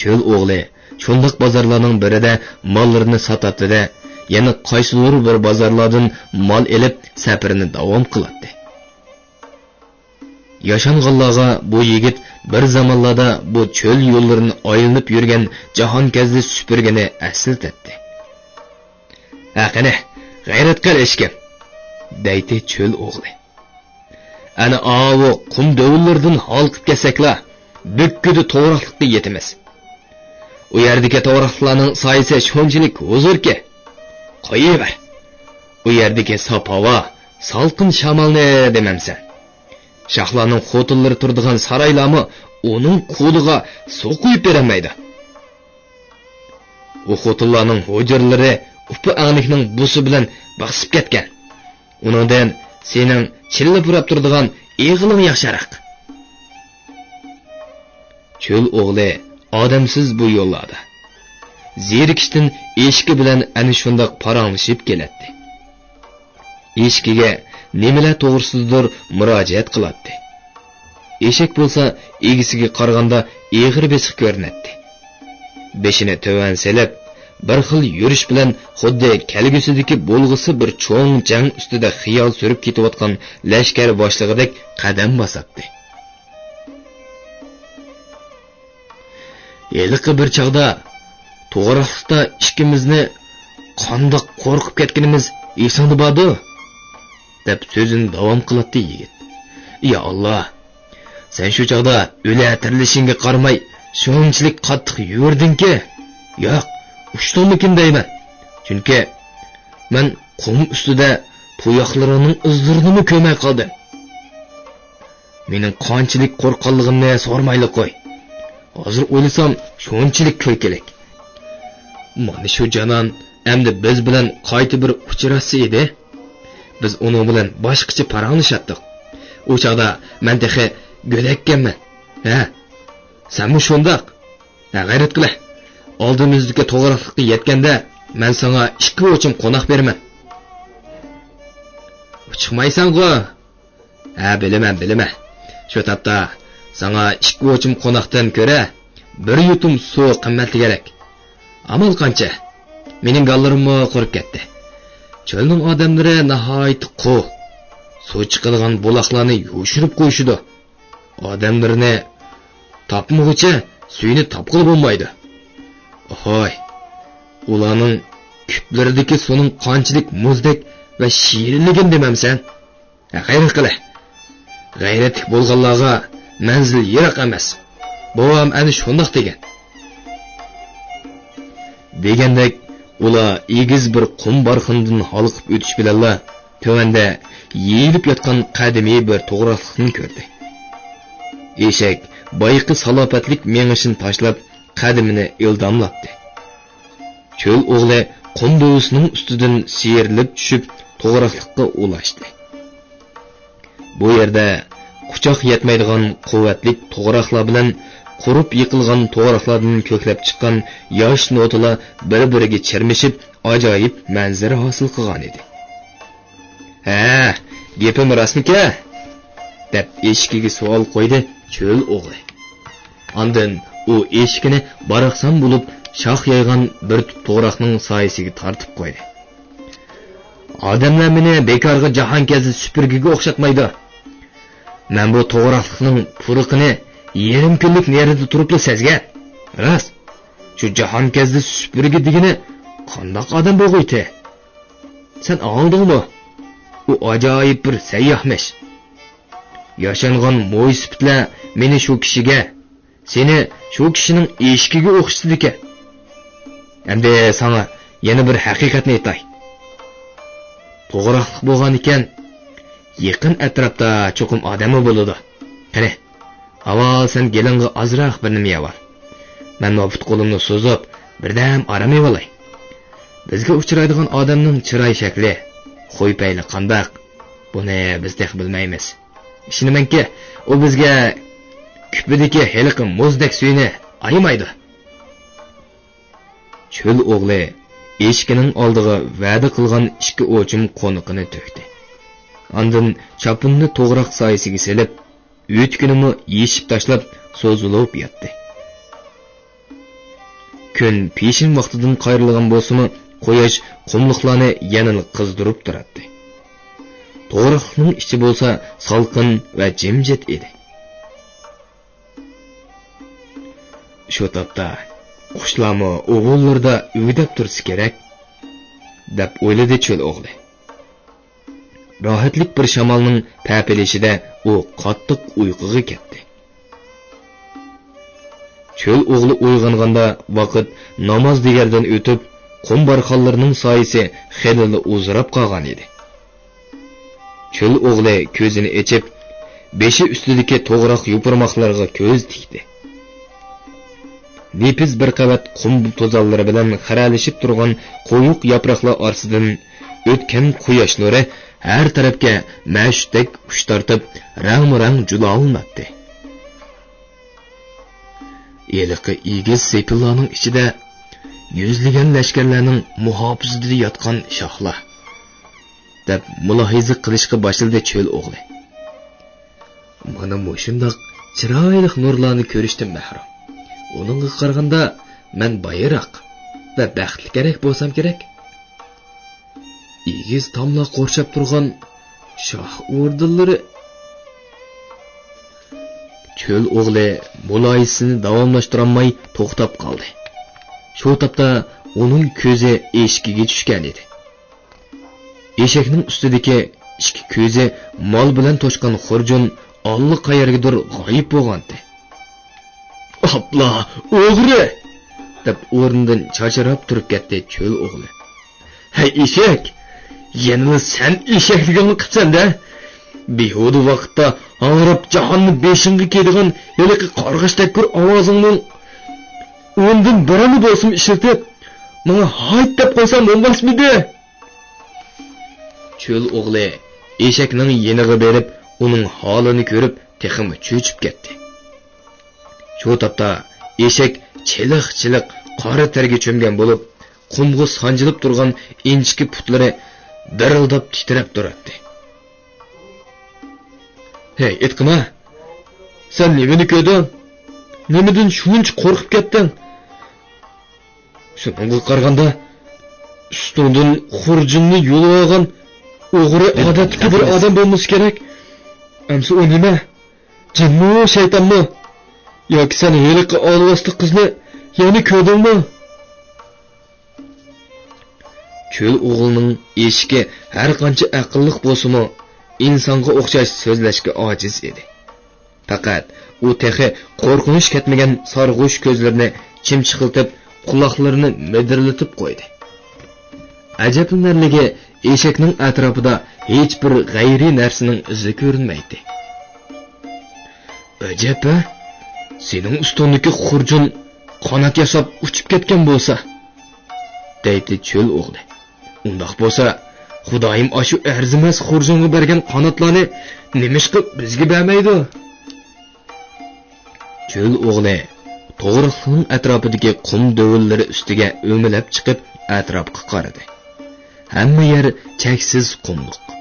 چۆل ئوغلى شۇنداق بازارلارنىڭ بىرىدە ماللىرىنى ساتاتتى-دە، يەنە قايسىدۇر بىر بازارلاردىن مال ئېلىپ سەپىرىنى داۋام قىلاتتى. ياشانغانلارغا بۇ يىگىت بىر زامانلاردا بۇ چۆل يوللىرىنى ئايلىنىپ يۈرگەن جاھانكەزدى سۈپۈرگىنى ئەسلىتەتتى. «ھە، قېنى، غەيرەت قىل، ئىشىكىم!» دەيتتى چۆل ئوغلى. «ئەنە ئاۋۇ قۇم دۆۋىلىرىدىن ھالقىپ كەتسەكلا، بۈككىدە توغراقلىققا يېتىمىز. ئۇ يەردىكى توغراقلىقلارنىڭ سايىسى شۇنچىلىك ھۇزۇركى. قويۇۋەر. ئۇ يەردىكى ساپ ھاۋا، سالقىن شامالنى دېمەمسەن. شاھلارنىڭ خوتۇنلىرى تۇرىدىغان سارايلارمۇ ئۇنىڭ قولىغا سۇ قۇيۇپ بېرەلمەيدۇ. ئۇ خوتۇنلارنىڭ ھۇجرىلىرى ئۇپا ئەڭلىكنىڭ بۇسى بىلەن باسىپ كەتكەن. ئۇنىڭدىن سېنىڭ چىللا پۇراپ تۇرىدىغان ئېغىلىڭ ياخشىراق.» چۆل ئوغلى ئادەمسىز بۇ يوللاردا. زېرىكىشتىن ئېشىكى بىلەن ئەنە شۇنداق پاراڭلىشىپ كېلەتتى. ئېشىكىگە نېمىلەر توغرىسىدىدۇر مۇراجىئەت قىلاتتى. ئېشەك بولسا ئىگىسىگە قارىغاندا ئېغىر بېسىق كۆرۈنەتتى. بېشىنى تۆۋەن سېلىپ، بىر خىل يۈرۈش بىلەن خۇددى كەلگۈسىدىكى بولغۇسى بىر چوڭ جەڭ ئۈستىدە خىيال سۈرۈپ كېتىۋاتقان لەشكەر باشلىقىدەك قەدەم باساتتى. ھېلىقى بىر چاغدا توغراقلىقتا ئىككىمىزنى قانداق قورقۇپ كەتكىنىمىز ئېسىڭدە باردۇ؟ دەپ سۆزىنى داۋام قىلاتتى يىگىت. يا ئاللا! سەن شۇ چاغدا ئۆلە تىرىلىشىڭگە قارىماي، شۇنچىلىك قاتتىق يۈگۈردۈڭكى، ياق، ئۇچتۇڭمىكىن دەيمەن. چۈنكى مەن قۇم ئۈستىدە تۇياقلىرىڭنىڭ ئىزلىرىنىمۇ كۆرمەي قالدىم. مېنىڭ قانچىلىك قورققانلىقىمنى سورىمايلا قوي. ھازىر ئويلىسام، شۇنچىلىك كۈلكىلىك. مانا شۇ جانان ئەمدى بىز بىلەن قايتا بىر ئۇچراشسا ئىدى. بىز ئۇنىڭ بىلەن باشقىچە پاراڭلىشاتتۇق. ئۇ چاغدا مەن تېخى گۆدەككەنمەن. ھە، سەنمۇ شۇنداق. ھە، غەيرەت قىلە. ئالدىمىزدىكى توغراقلىققا يەتكەندە، مەن ساڭا ئىككى ئوچۇم قوناق بېرىمەن. چىقمايسەنغۇ؟ ھە، بىلىمەن، بىلىمەن. شۇ تاپتا ساڭا ئىككى ئوچۇم قوناقتىن كۆرە بىر يۇتۇم سۇ قىممەتلىكرەك. ئامال قانچە؟ مېنىڭ گاللىرىممۇ قۇرۇپ كەتتى. چۆلنىڭ ئادەملىرى ناھايىتى قۇ. سۇ چىقىدىغان بۇلاقلارنى يوشۇرۇپ قويۇشىدۇ. ئادەملىرىنى تاپمىغۇچە سۈيىنى تاپقىلى بولمايدۇ. ئاھاي، ئۇلارنىڭ كۈپلىرىدىكى سۇنىڭ قانچىلىك مۇزدەك ۋە شېرىنلىكىنى دېمەمسەن؟ غەيرەت قىلە. غەيرەتلىك بولغانلارغا مەنزىل يىراق ئەمەس. بوۋام ئەنە شۇنداق دېگەن. دېگەندەك، ئۇلار ئېگىز بىر قۇم بارخىنىدىن ھالقىپ ئۆتۈش بىلەنلا، تۆۋەندە يېيىلىپ ياتقان قەدىمىي بىر توغراقلىقنى كۆردى. ئېشەك بايىقى سالاپەتلىك مېڭىشىنى تاشلاپ، قەدىمىنى ئىلداملاتتى. چۆل ئوغلى قۇم دۆۋىسىنىڭ ئۈستىدىن سىيرىلىپ چۈشۈپ، توغراقلىققا ئۇلاشتى. بۇ يەردە قۇچاق يەتمەيدىغان قۇۋۋەتلىك توغراقلار بىلەن قۇرۇپ يىقىلغان توغراقلاردىن كۆكلەپ چىققان ياش نوتىلار بىر-بىرىگە چىرمىشىپ، ئاجايىپ مەنزىرە ھاسىل قىلغانىدى. ھە، گېپىم راستمىكەن؟ دەپ ئېشىكىگە سوئال قويدى چۆل ئوغلى. ئاندىن ئۇ ئېشىكىنى باراقسان بولۇپ شاخ يايغان بىر تۈپ توغراقنىڭ سايىسىگە تارتىپ قويدى. ئادەملەر مېنى بىكارغا جاھانكەزدى سۈپۈرگىگە ئوخشاتمايدۇ. مەن بۇ توغراقلىقنىڭ پۇرىقىنى يېرىم كۈنلۈك نېرىدا تۇرۇپلا سەزگەن. راست، شۇ جاھانكەزدى سۈپۈرگە دېگىنى قانداق ئادەم بولغىيتى؟ سەن ئاڭلىدىڭمۇ؟ ئۇ ئاجايىپ بىر سەيياھمىش. ياشانغان مويسىپىتلەر مېنى شۇ كىشىگە، سېنى شۇ كىشىنىڭ ئېشىكىگە ئوخشىتىدىكەن. ئەمدى ساڭا يەنە بىر ھەقىقەتنى ئېيتاي. توغراقلىق بولغانىكەن، يېقىن ئەتراپتا چوقۇم ئادەممۇ بولىدۇ. قېنى، ئاۋۋال سەن گېلىڭغا ئازراق بىر نېمە يەۋال. مەنمۇ پۇت-قولۇمنى سوزۇپ، بىردەم ئارام ئېلىۋالاي. بىزگە ئۇچرايدىغان ئادەمنىڭ چىراي شەكلى، خۇي-پەيلى قانداق؟ بۇنى بىز تېخى بىلمەيمىز. ئىشىنىمەنكى، ئۇ بىزگە كۈپىدىكى ھېلىقى مۇزدەك سۈيىنى ئايىمايدۇ. چۆل ئوغلى ئېشىكىنىڭ ئالدىغا ۋەدە قىلغان ئىككى ئوچۇم قونىقىنى تۆكتى. ئاندىن چاپىنىنى توغراق سايىسىگە سېلىپ، ئۆتۈكىنىمۇ يېشىپ تاشلاپ، سوزۇلۇپ ياتتى. كۈن پېشىن ۋاقتىدىن قايرىلغان بولسىمۇ، قۇياش قۇملۇقلارنى يەنىلا قىزدۇرۇپ تۇراتتى. توغراقلىقنىڭ ئىچى بولسا سالقىن ۋە جىمجىت ئىدى. شۇ تاپتا قۇشلارمۇ ئۇۋۇللىرىدا ئۈگدەپ تۇرسا كېرەك، دەپ ئويلىدى چۆل ئوغلى. راھەتلىك بىر شامالنىڭ پەپىلىشىدە ئۇ قاتتىق ئۇيقۇغا كەتتى. چۆل ئوغلى ئويغانغاندا ۋاقىت ناماز دېگەردىن ئۆتۈپ، قۇم بارخانلىرىنىڭ سايىسى خېلىلا ئۇزىراپ قالغان ئىدى. چۆل ئوغلى كۆزىنى ئېچىپ، بېشى ئۈستىدىكى توغراق يوپۇرماقلىرىغا كۆز تىكتى. نېپىز بىر قەۋەت قۇم توزانلىرى بىلەن خىرەلىشىپ تۇرغان قويۇق ياپراقلار ئارىسىدىن ئۆتكەن قۇياش نۇرى ھەر تەرەپكە مەشۇتتەك ئۇچ تارتىپ، رەڭمۇرەڭ جۇلالىناتتى. ھېلىقى ئېگىز سېپىللارنىڭ ئىچىدە يۈزلىگەن لەشكەرلەرنىڭ مۇھاپىزىتىدە ياتقان شاھلار، دەپ مۇلاھىزە قىلىشقا باشلىدى چۆل ئوغلى. مانا مۇشۇنداق چىرايلىق نۇرلارنى كۆرۈشتىن مەھرۇم. ئۇنىڭغا قارىغاندا مەن بايراق ۋە بەختلىكرەك بولسام كېرەك. ئېگىز تاملار قورشاپ تۇرغان شاھ ئوردىلىرى. چۆل ئوغلى مۇلاھىزىسىنى داۋاملاشتۇرالماي توختاپ قالدى. شۇ تاپتا ئۇنىڭ كۆزى ئېشىكىگە چۈشكەن ئىدى. ئېشەكنىڭ ئۈستىدىكى ئىككى كۆزى مال بىلەن توشقان خۇرجۇن ئاللىقايەرگىدۇر غايىب بولغانتى. «ئاپلا، ئوغرى!» دەپ ئورنىدىن چاچراپ تۇرۇپ كەتتى چۆل ئوغلى. «ھەي ئېشەك! يەنىلا سەن ئېشەكلىكىڭنى قىپسەن-دە! بىھۇدە ۋاقىتتا ھاڭراپ جاھاننى بېشىڭغا كىيىدىغان ھېلىقى قارغىش تەككۈر ئاۋازىڭنىڭ ئوندىن بىرىنى بولسىمۇ ئىشلىتىپ، ماڭا ھايت دەپ قويساڭ بولماسمىدى؟» چۆل ئوغلى ئېشەكنىڭ يېنىغا بېرىپ، ئۇنىڭ ھالىنى كۆرۈپ، تېخىمۇ چۆچۈپ كەتتى. شۇ تاپتا ئېشەك چىلىق-چىلىق قارا تەرگە چۆمگەن بولۇپ، قۇمغا سانجىلىپ تۇرغان ئىنچىكە پۇتلىرى دىرىلداپ تىترەپ تۇراتتى. ھەي، ئېيتقىنا، سەن نېمىنى كۆردۈڭ؟ نېمىدىن شۇنچە قورقۇپ كەتتىڭ؟ شۇنىڭغا قارىغاندا، ئۈستۈڭدىن خۇرجۇننى يۇلۇۋالغان ئوغرى ئادەتتىكى بىر ئادەم بولمىسا كېرەك. ئەمسە ئۇ نېمە؟ جىنمۇ، شەيتانمۇ؟ ياكى سەن ھېلىقى ئالۋاستى قىزنى يەنە كۆردۈڭمۇ؟ چۆل ئوغلىنىڭ ئېشىكى ھەر قانچە ئەقىللىق بولسىمۇ، ئىنسانغا ئوخشاش سۆزلەشكە ئاجىز ئىدى. پەقەت ئۇ تېخى قورقۇنچ كەتمىگەن سارغۇچ كۆزلىرىنى چىمچىقلىتىپ، قۇلاقلىرىنى مىدىرلىتىپ قويدى. ئەجەبلىنەرلىكى، ئېشەكنىڭ ئەتراپىدا ھېچبىر غەيرىي نەرسىنىڭ ئىزى كۆرۈنمەيتتى. ئەجەب-ھە، سېنىڭ ئۈستۈڭدىكى خۇرجۇن قانات ياساپ ئۇچۇپ كەتكەن بولسا، دەيتتى چۆل ئوغلى. ئۇنداق بولسا، خۇدايىم ئاشۇ ئەرزىمەس خۇرجۇنغا بەرگەن قاناتلارنى نېمىشقا بىزگە بەرمەيدۇ؟ چۆل ئوغلى توغراقلىقنىڭ ئەتراپىدىكى قۇم دۆۋىلىرى ئۈستىگە ئۆمىلەپ چىقىپ، ئەتراپقا قارىدى. ھەممە يەر چەكسىز قۇملۇق.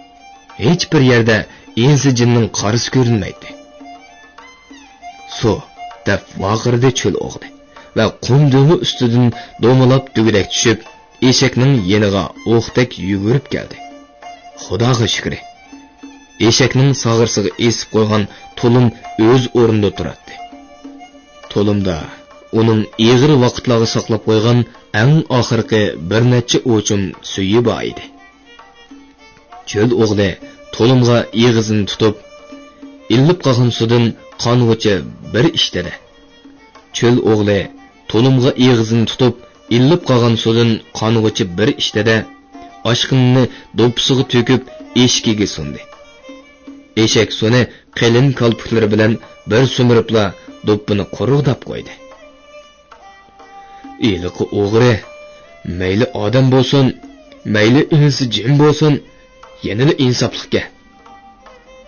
ھېچبىر يەردە ئىنسى جىننىڭ قارىسى كۆرۈنمەيتتى. «سۇ!» دەپ ۋارقىرىدى چۆل ئوغلى ۋە قۇم دۆڭى ئۈستىدىن دومىلاپ دۈگىدەك چۈشۈپ، ئېشەكنىڭ يېنىغا ئوقتەك يۈگۈرۈپ كەلدى. خۇداغا شۈكرى، ئېشەكنىڭ ساغرىسىغا ئېسىپ قويغان تۇلۇم ئۆز ئورنىدا تۇراتتى. تۇلۇمدا ئۇنىڭ ئېغىر ۋاقىتلارغا ساقلاپ قويغان ئەڭ ئاخىرقى بىر نەچچە ئوچۇم سۈيى بار ئىدى. چۆل ئوغلى تۇلۇمغا ئېغىزىنى تۇتۇپ، ئىللىپ قالغان سۇدىن قانغۇچە بىر ئىشتىدە. چۆل ئوغلى تۇلۇمغا ئېغىزىنى تۇتۇپ، ئىللىپ قالغان سۇدىن قانغۇچە بىر ئىشتىدە، ئاشقىنىنى دوپپىسىغا تۆكۈپ، ئېشىكىگە سۇندى. ئېشەك سۇنى قېلىن كالپۇكلىرى بىلەن بىر سۈمۈرۈپلا، دوپپىنى قۇرۇقداپ قويدى. «ھېلىقى ئوغرى، مەيلى ئادەم بولسۇن، مەيلى ئىنسى جىن بولسۇن، يەنىلا ئىنساپلىقكەن»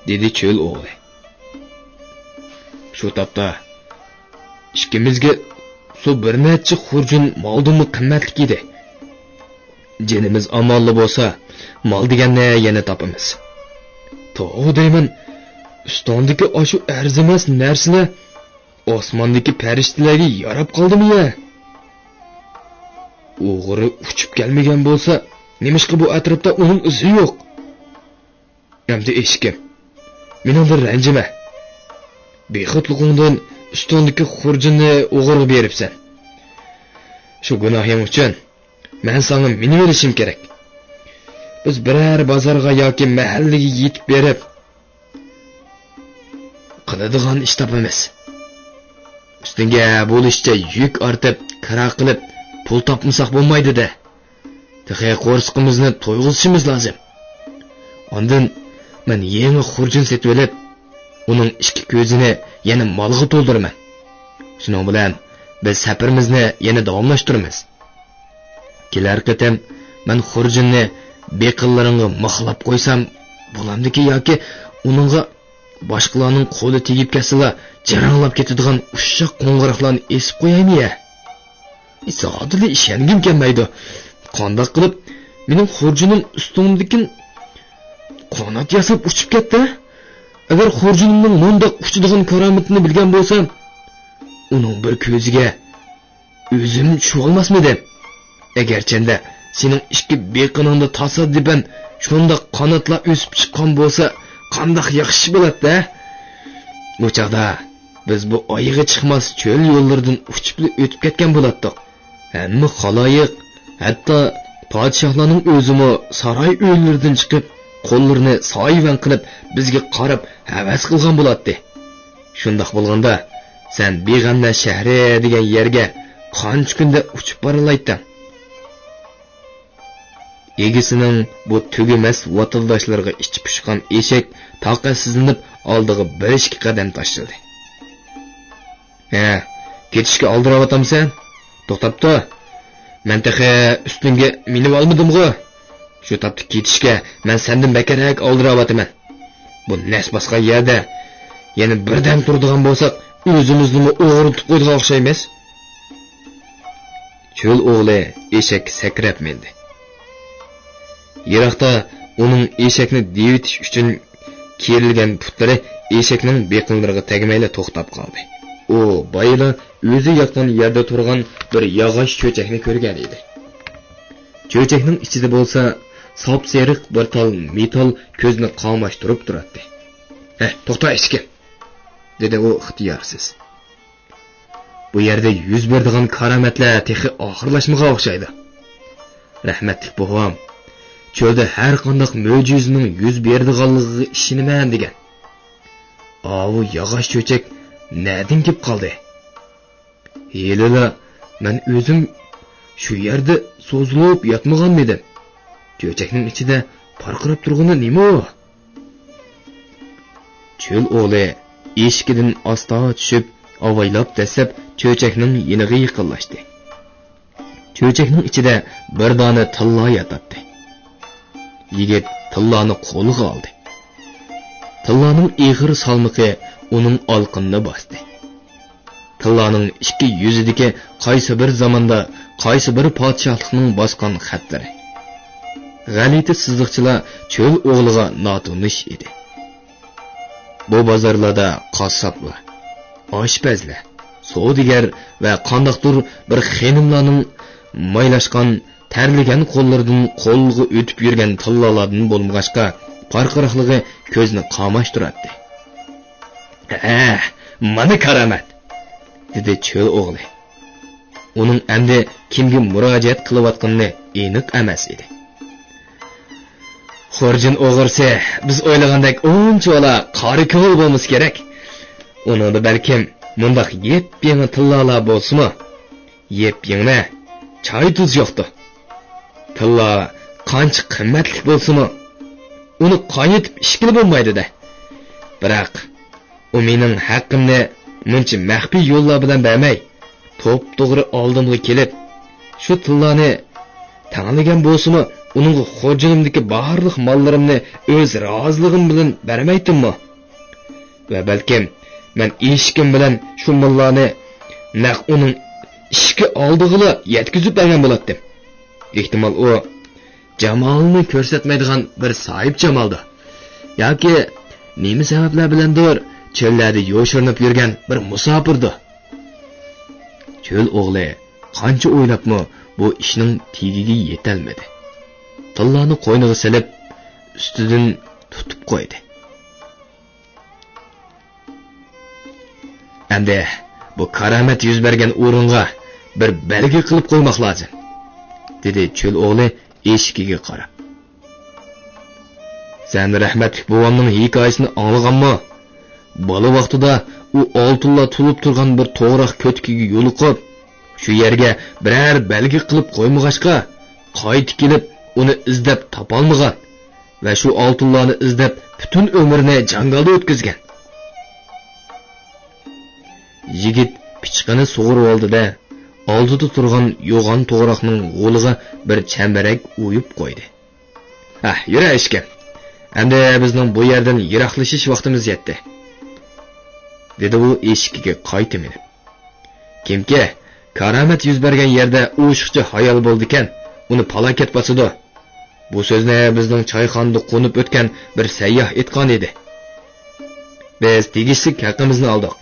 دېدى چۆل ئوغلى. شۇ تاپتا ئىككىمىزگە سۇ بىر نەچچە خۇرجۇن مالدىنمۇ قىممەتلىك ئىدى. جېنىمىز ئامانلا بولسا، مال دېگەننى يەنە تاپىمىز. توۋا دەيمەن، ئۈستۈڭدىكى ئاشۇ ئەرزىمەس نەرسىلەر ئاسماندىكى پەرىشتىلەرگە ياراپ قالدىمۇ يە؟ ئوغرى ئۇچۇپ كەلمىگەن بولسا، نېمىشقا بۇ ئەتراپتا ئۇنىڭ ئىزى يوق؟ ئەمدى ئېشىكىم، مېنىڭدىن رەنجىمە. بىخۇدلۇقۇڭدىن ئۈستۈڭدىكى خۇرجۇننى ئوغرىغا بېرىپسەن. شۇ گۇناھىڭ ئۈچۈن مەن ساڭا مىنىۋېلىشىم كېرەك. بىز بىرەر بازارغا ياكى مەھەللىگە يېتىپ بېرىپ، قىلىدىغان ئىش تاپىمىز. ئۈستۈڭگە بولۇشىچە يۈك ئارتىپ، كىرا قىلىپ، پۇل تاپمىساق بولمايدۇ-دە. تېخى قورسىقىمىزنى تويغۇزۇشىمىز لازىم. ئاندىن مەن يېڭى خۇرجۇن سېتىۋېلىپ، ئۇنىڭ ئىككى كۆزىنى يەنە مالغا تولدۇرىمەن. شۇنىڭ بىلەن بىز سەپىرىمىزنى يەنە داۋاملاشتۇرىمىز. كېلەر قېتىم مەن خۇرجۇننى بېقىنلىرىڭغا مىخلاپ قويسام بولامدىكى ياكى ئۇنىڭغا باشقىلارنىڭ قولى تېگىپ كەتسىلا جاراڭلاپ كېتىدىغان ئۇششاق قوڭغۇراقلارنى ئېسىپ قويايمۇ يە؟ زادىلا ئىشەنگۈم كەلمەيدۇ. قانداق قىلىپ مېنىڭ خۇرجۇنۇم ئۈستۈمدىكىن قانات ياساپ ئۇچۇپ كەتتى؟ ئەگەر خۇرجۇنۇمنىڭ مۇنداق ئۇچىدىغان كارامىتىنى بىلگەن بولسام، ئۇنىڭ بىر كۆزىگە ئۆزۈم چۈشۈۋالماسمىدىم؟ ئەگەرچەندە سېنىڭ ئىككى بېقىنىڭدا تاسادىپەن شۇنداق قاناتلار ئۆسۈپ چىققان بولسا، قانداق ياخشى بولاتتى، ھە؟ ئۇ چاغدا بىز بۇ ئايىغى چىقماس چۆل يوللىرىدىن ئۇچۇپلا ئۆتۈپ كەتكەن بولاتتۇق. ھەممە خالايىق، ھەتتا پادىشاھلارنىڭ ئۆزىمۇ ساراي ئۆيلىرىدىن چىقىپ، قوللىرىنى سايىۋەن قىلىپ، بىزگە قاراپ ھەۋەس قىلغان بولاتتى. شۇنداق بولغاندا، سەن بىغەملەر شەھىرى دېگەن يەرگە قانچە كۈندە ئۇچۇپ بارالايتتىڭ؟ ئىگىسىنىڭ بۇ تۈگىمەس ۋاتىلداشلىرىغا ئىچى پۇشقان ئېشەك تاقەتسىزلىنىپ ئالدىغا بىر ئىككى قەدەم تاشلىدى. ھە، كېتىشكە ئالدىراۋاتامسەن؟ توختاپ تۇر. مەن تېخى ئۈستۈڭگە مىنىۋالمىدىمغۇ؟ شۇ تاپتا كېتىشكە مەن سەندىن بەكرەك ئالدىراۋاتىمەن. بۇ نەس باسقان يەردە يەنە بىردەم تۇرىدىغان بولساق، ئۆزىمىزنىمۇ ئوغرىتىپ قويىدىغان ئوخشايمىز. چۆل ئوغلى ئېشەككە سەكرەپ مىندى. يىراقتا ئۇنىڭ ئېشەكنى دېۋىتىش ئۈچۈن كېرىلگەن پۇتلىرى ئېشەكنىڭ بېقىنلىرىغا تەگمەيلا توختاپ قالدى. ئۇ بايىلا ئۆزى ياتقان يەردە تۇرغان بىر ياغاچ چۆچەكنى كۆرگەن ئىدى. چۆچەكنىڭ ئىچىدە بولسا ساپسېرىق بىر تال مېتال كۆزنى قاماشتۇرۇپ تۇراتتى. «ھە، توختا ئىچكە!» دېدى ئۇ ئىختىيارسىز. بۇ يەردە يۈز بېرىدىغان كارامەتلەر تېخى ئاخىرلاشمىغان ئوخشايدۇ. رەھمەتلىك بوۋام، «چۆلدە ھەر قانداق مۆجىزىنىڭ يۈز بېرىدىغانلىقىغا ئىشىنىمەن» دېگەن. ئاۋۇ ياغاچ چۆچەك نەدىن كېلىپ قالدى؟ ھېلىلا مەن ئۆزۈم شۇ يەردە سوزۇلۇپ ياتمىغانمىدىم؟ چۆچەكنىڭ ئىچىدە پارقىراپ تۇرغىنى نېمە ئۇ؟ چۆل ئوغلى ئېشىكىدىن ئاستا چۈشۈپ، ئاۋايلاپ دەسسەپ چۆچەكنىڭ يېنىغا يېقىنلاشتى. چۆچەكنىڭ ئىچىدە بىر دانە تىللا ياتاتتى. يىگىت تىللانى قولىغا ئالدى. تىللانىڭ ئېغىر سالمىقى ئۇنىڭ ئالىقىنىنى باستى. تىللانىڭ ئىككى يۈزىدىكى قايسى بىر زاماندا، قايسى بىر پادىشاھلىقنىڭ باسقان خەتلىرى. غەلىتە سىزىقچىلار چۆل ئوغلىغا ناتونۇش ئىدى. بۇ بازارلاردا قاسساپلار، ئاشپەزلەر، سودىگەر ۋە قانداقتۇر بىر خېنىملارنىڭ مايلاشقان، تەرلىگەن قوللىرىدىن قولغا ئۆتۈپ يۈرگەن تىللالاردىن بولمىغاچقا، پارقىراقلىقى كۆزنى قاماشتۇراتتى. «ھە، مانا كارامەت!» دېدى چۆل ئوغلى. ئۇنىڭ ئەمدى كىمگە مۇراجىئەت قىلىۋاتقىنى ئېنىق ئەمەس ئىدى. «خۇرجۇن ئوغرىسى بىز ئويلىغاندەك ئۇنچىۋالا قارا كۆڭۈل بولمىسا كېرەك. ئۇنىڭدا بەلكىم مۇنداق يېپيېڭى تىللالار بولسىمۇ، يېپيېڭى، چاي-تۇز يوقتۇ. تىللا قانچە قىممەتلىك بولسىمۇ، ئۇنى قاينىتىپ ئىچكىلى بولمايدۇ-دە. بىراق، ئۇ مېنىڭ ھەققىمنى مۇنچە مەخپىي يوللار بىلەن بەرمەي، توپتوغرا ئالدىمغا كېلىپ، شۇ تىللانى تەڭلىگەن بولسىمۇ، ئۇنىڭغا خۇرجۇنۇمدىكى بارلىق ماللىرىمنى ئۆز رازىلىقىم بىلەن بەرمەيتتىممۇ؟ ۋە بەلكىم مەن ئېشىكىم بىلەن شۇ ماللارنى نەق ئۇنىڭ ئىشىكى ئالدىغىلا يەتكۈزۈپ بەرگەن بولاتتىم. ئېھتىمال، ئۇ جامالىنى كۆرسەتمەيدىغان بىر ساھىبجامالدۇ. ياكى نېمە سەۋەبلەر بىلەندۇر چۆللەردە يوشۇرۇنۇپ يۈرگەن بىر مۇساپىردۇ.» چۆل ئوغلى قانچە ئويلاپمۇ بۇ ئىشنىڭ تېگىگە يېتەلمىدى. تىللانى قوينىغا سېلىپ، ئۈستىدىن تۇتۇپ قويدى. «ئەمدى بۇ كارامەت يۈز بەرگەن ئورۇنغا بىر بەلگە قىلىپ قويماق لازىم»، دېدى چۆل ئوغلى ئېشىكىگە قاراپ. «سەن رەھمەتلىك بوۋامنىڭ ھېكايىسىنى ئاڭلىغانمۇ؟ بالا ۋاقتىدا ئۇ ئالتۇنلار تولۇپ تۇرغان بىر توغراق كۆتىكىگە يولۇقۇپ، شۇ يەرگە بىرەر بەلگە قىلىپ قويمىغاچقا، قايتا كېلىپ ئۇنى ئىزدەپ تاپالمىغان ۋە شۇ ئالتۇنلارنى ئىزدەپ پۈتۈن ئۆمرىنى جاڭگالدا ئۆتكۈزگەن.» يىگىت پىچىقىنى سۇغۇرۇۋالدى-دە، ئالدىدا تۇرغان يوغان توغراقنىڭ غولىغا بىر چەمبىرەك ئويۇپ قويدى. «ھە، يۈرە ئىشىكىم. ئەمدى بىزنىڭ بۇ يەردىن يىراقلىشىش ۋاقتىمىز يەتتى»، دېدى ئۇ ئېشىكىگە قايتا مىنىپ. «كىمكى كارامەت يۈز بەرگەن يەردە ئوشۇقچە ھايال بولىدىكەن، ئۇنى پالاكەت باسىدۇ.» بۇ سۆزنى بىزنىڭ چايخانىدا قونۇپ ئۆتكەن بىر سەيياھ ئېيتقان ئىدى. بىز تېگىشلىك ھەققىمىزنى ئالدۇق.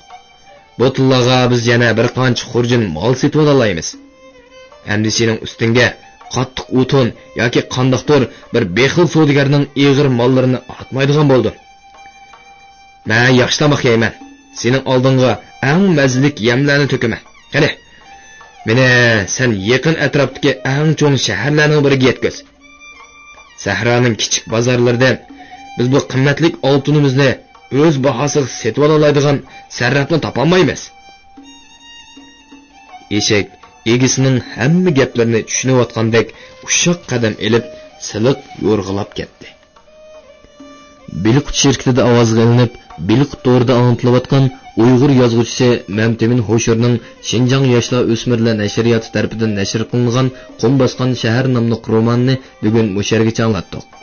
بۇ تىللاغا بىز يەنە بىر قانچە خۇرجۇن مال سېتىۋالالايمىز. ئەمدى سېنىڭ ئۈستۈڭگە قاتتىق ئوتۇن ياكى قانداقتۇر بىر بېخىل سودىگەرنىڭ ئېغىر ماللىرىنى ئارتمايدىغان بولدۇم. مەن ياخشى تاماق يەيمەن. سېنىڭ ئالدىڭغا ئەڭ مەززىلىك يەملەرنى تۆكىمەن. قېنى، مېنى سەن يېقىن ئەتراپتىكى ئەڭ چوڭ شەھەرلەرنىڭ بىرىگە يەتكۈز. سەھرانىڭ كىچىك بازارلىرىدىن بىز بۇ قىممەتلىك ئالتۇنىمىزنى ئۆز باھاسىغا سېتىۋالالايدىغان سەرراپنى تاپالمايمىز. ئېشەك ئىگىسىنىڭ ھەممە گەپلىرىنى چۈشىنىۋاتقاندەك ئۇششاق قەدەم ئېلىپ، سىلىق يورغىلاپ كەتتى. بېلىققۇت شىركىتىدە ئاۋازغا ئېلىنىپ، بېلىققۇت تورىدا ئاڭلىتىلىۋاتقان ئۇيغۇر يازغۇچىسى مەمتىمىن ھوشۇرنىڭ شىنجاڭ ياشلار ئۆسمۈرلەر نەشرىياتى تەرىپىدىن نەشر قىلىنغان قۇم باسقان شەھەر ناملىق رومانىنى بۈگۈن مۇشۇ يەرگىچە ئاڭلاتتۇق.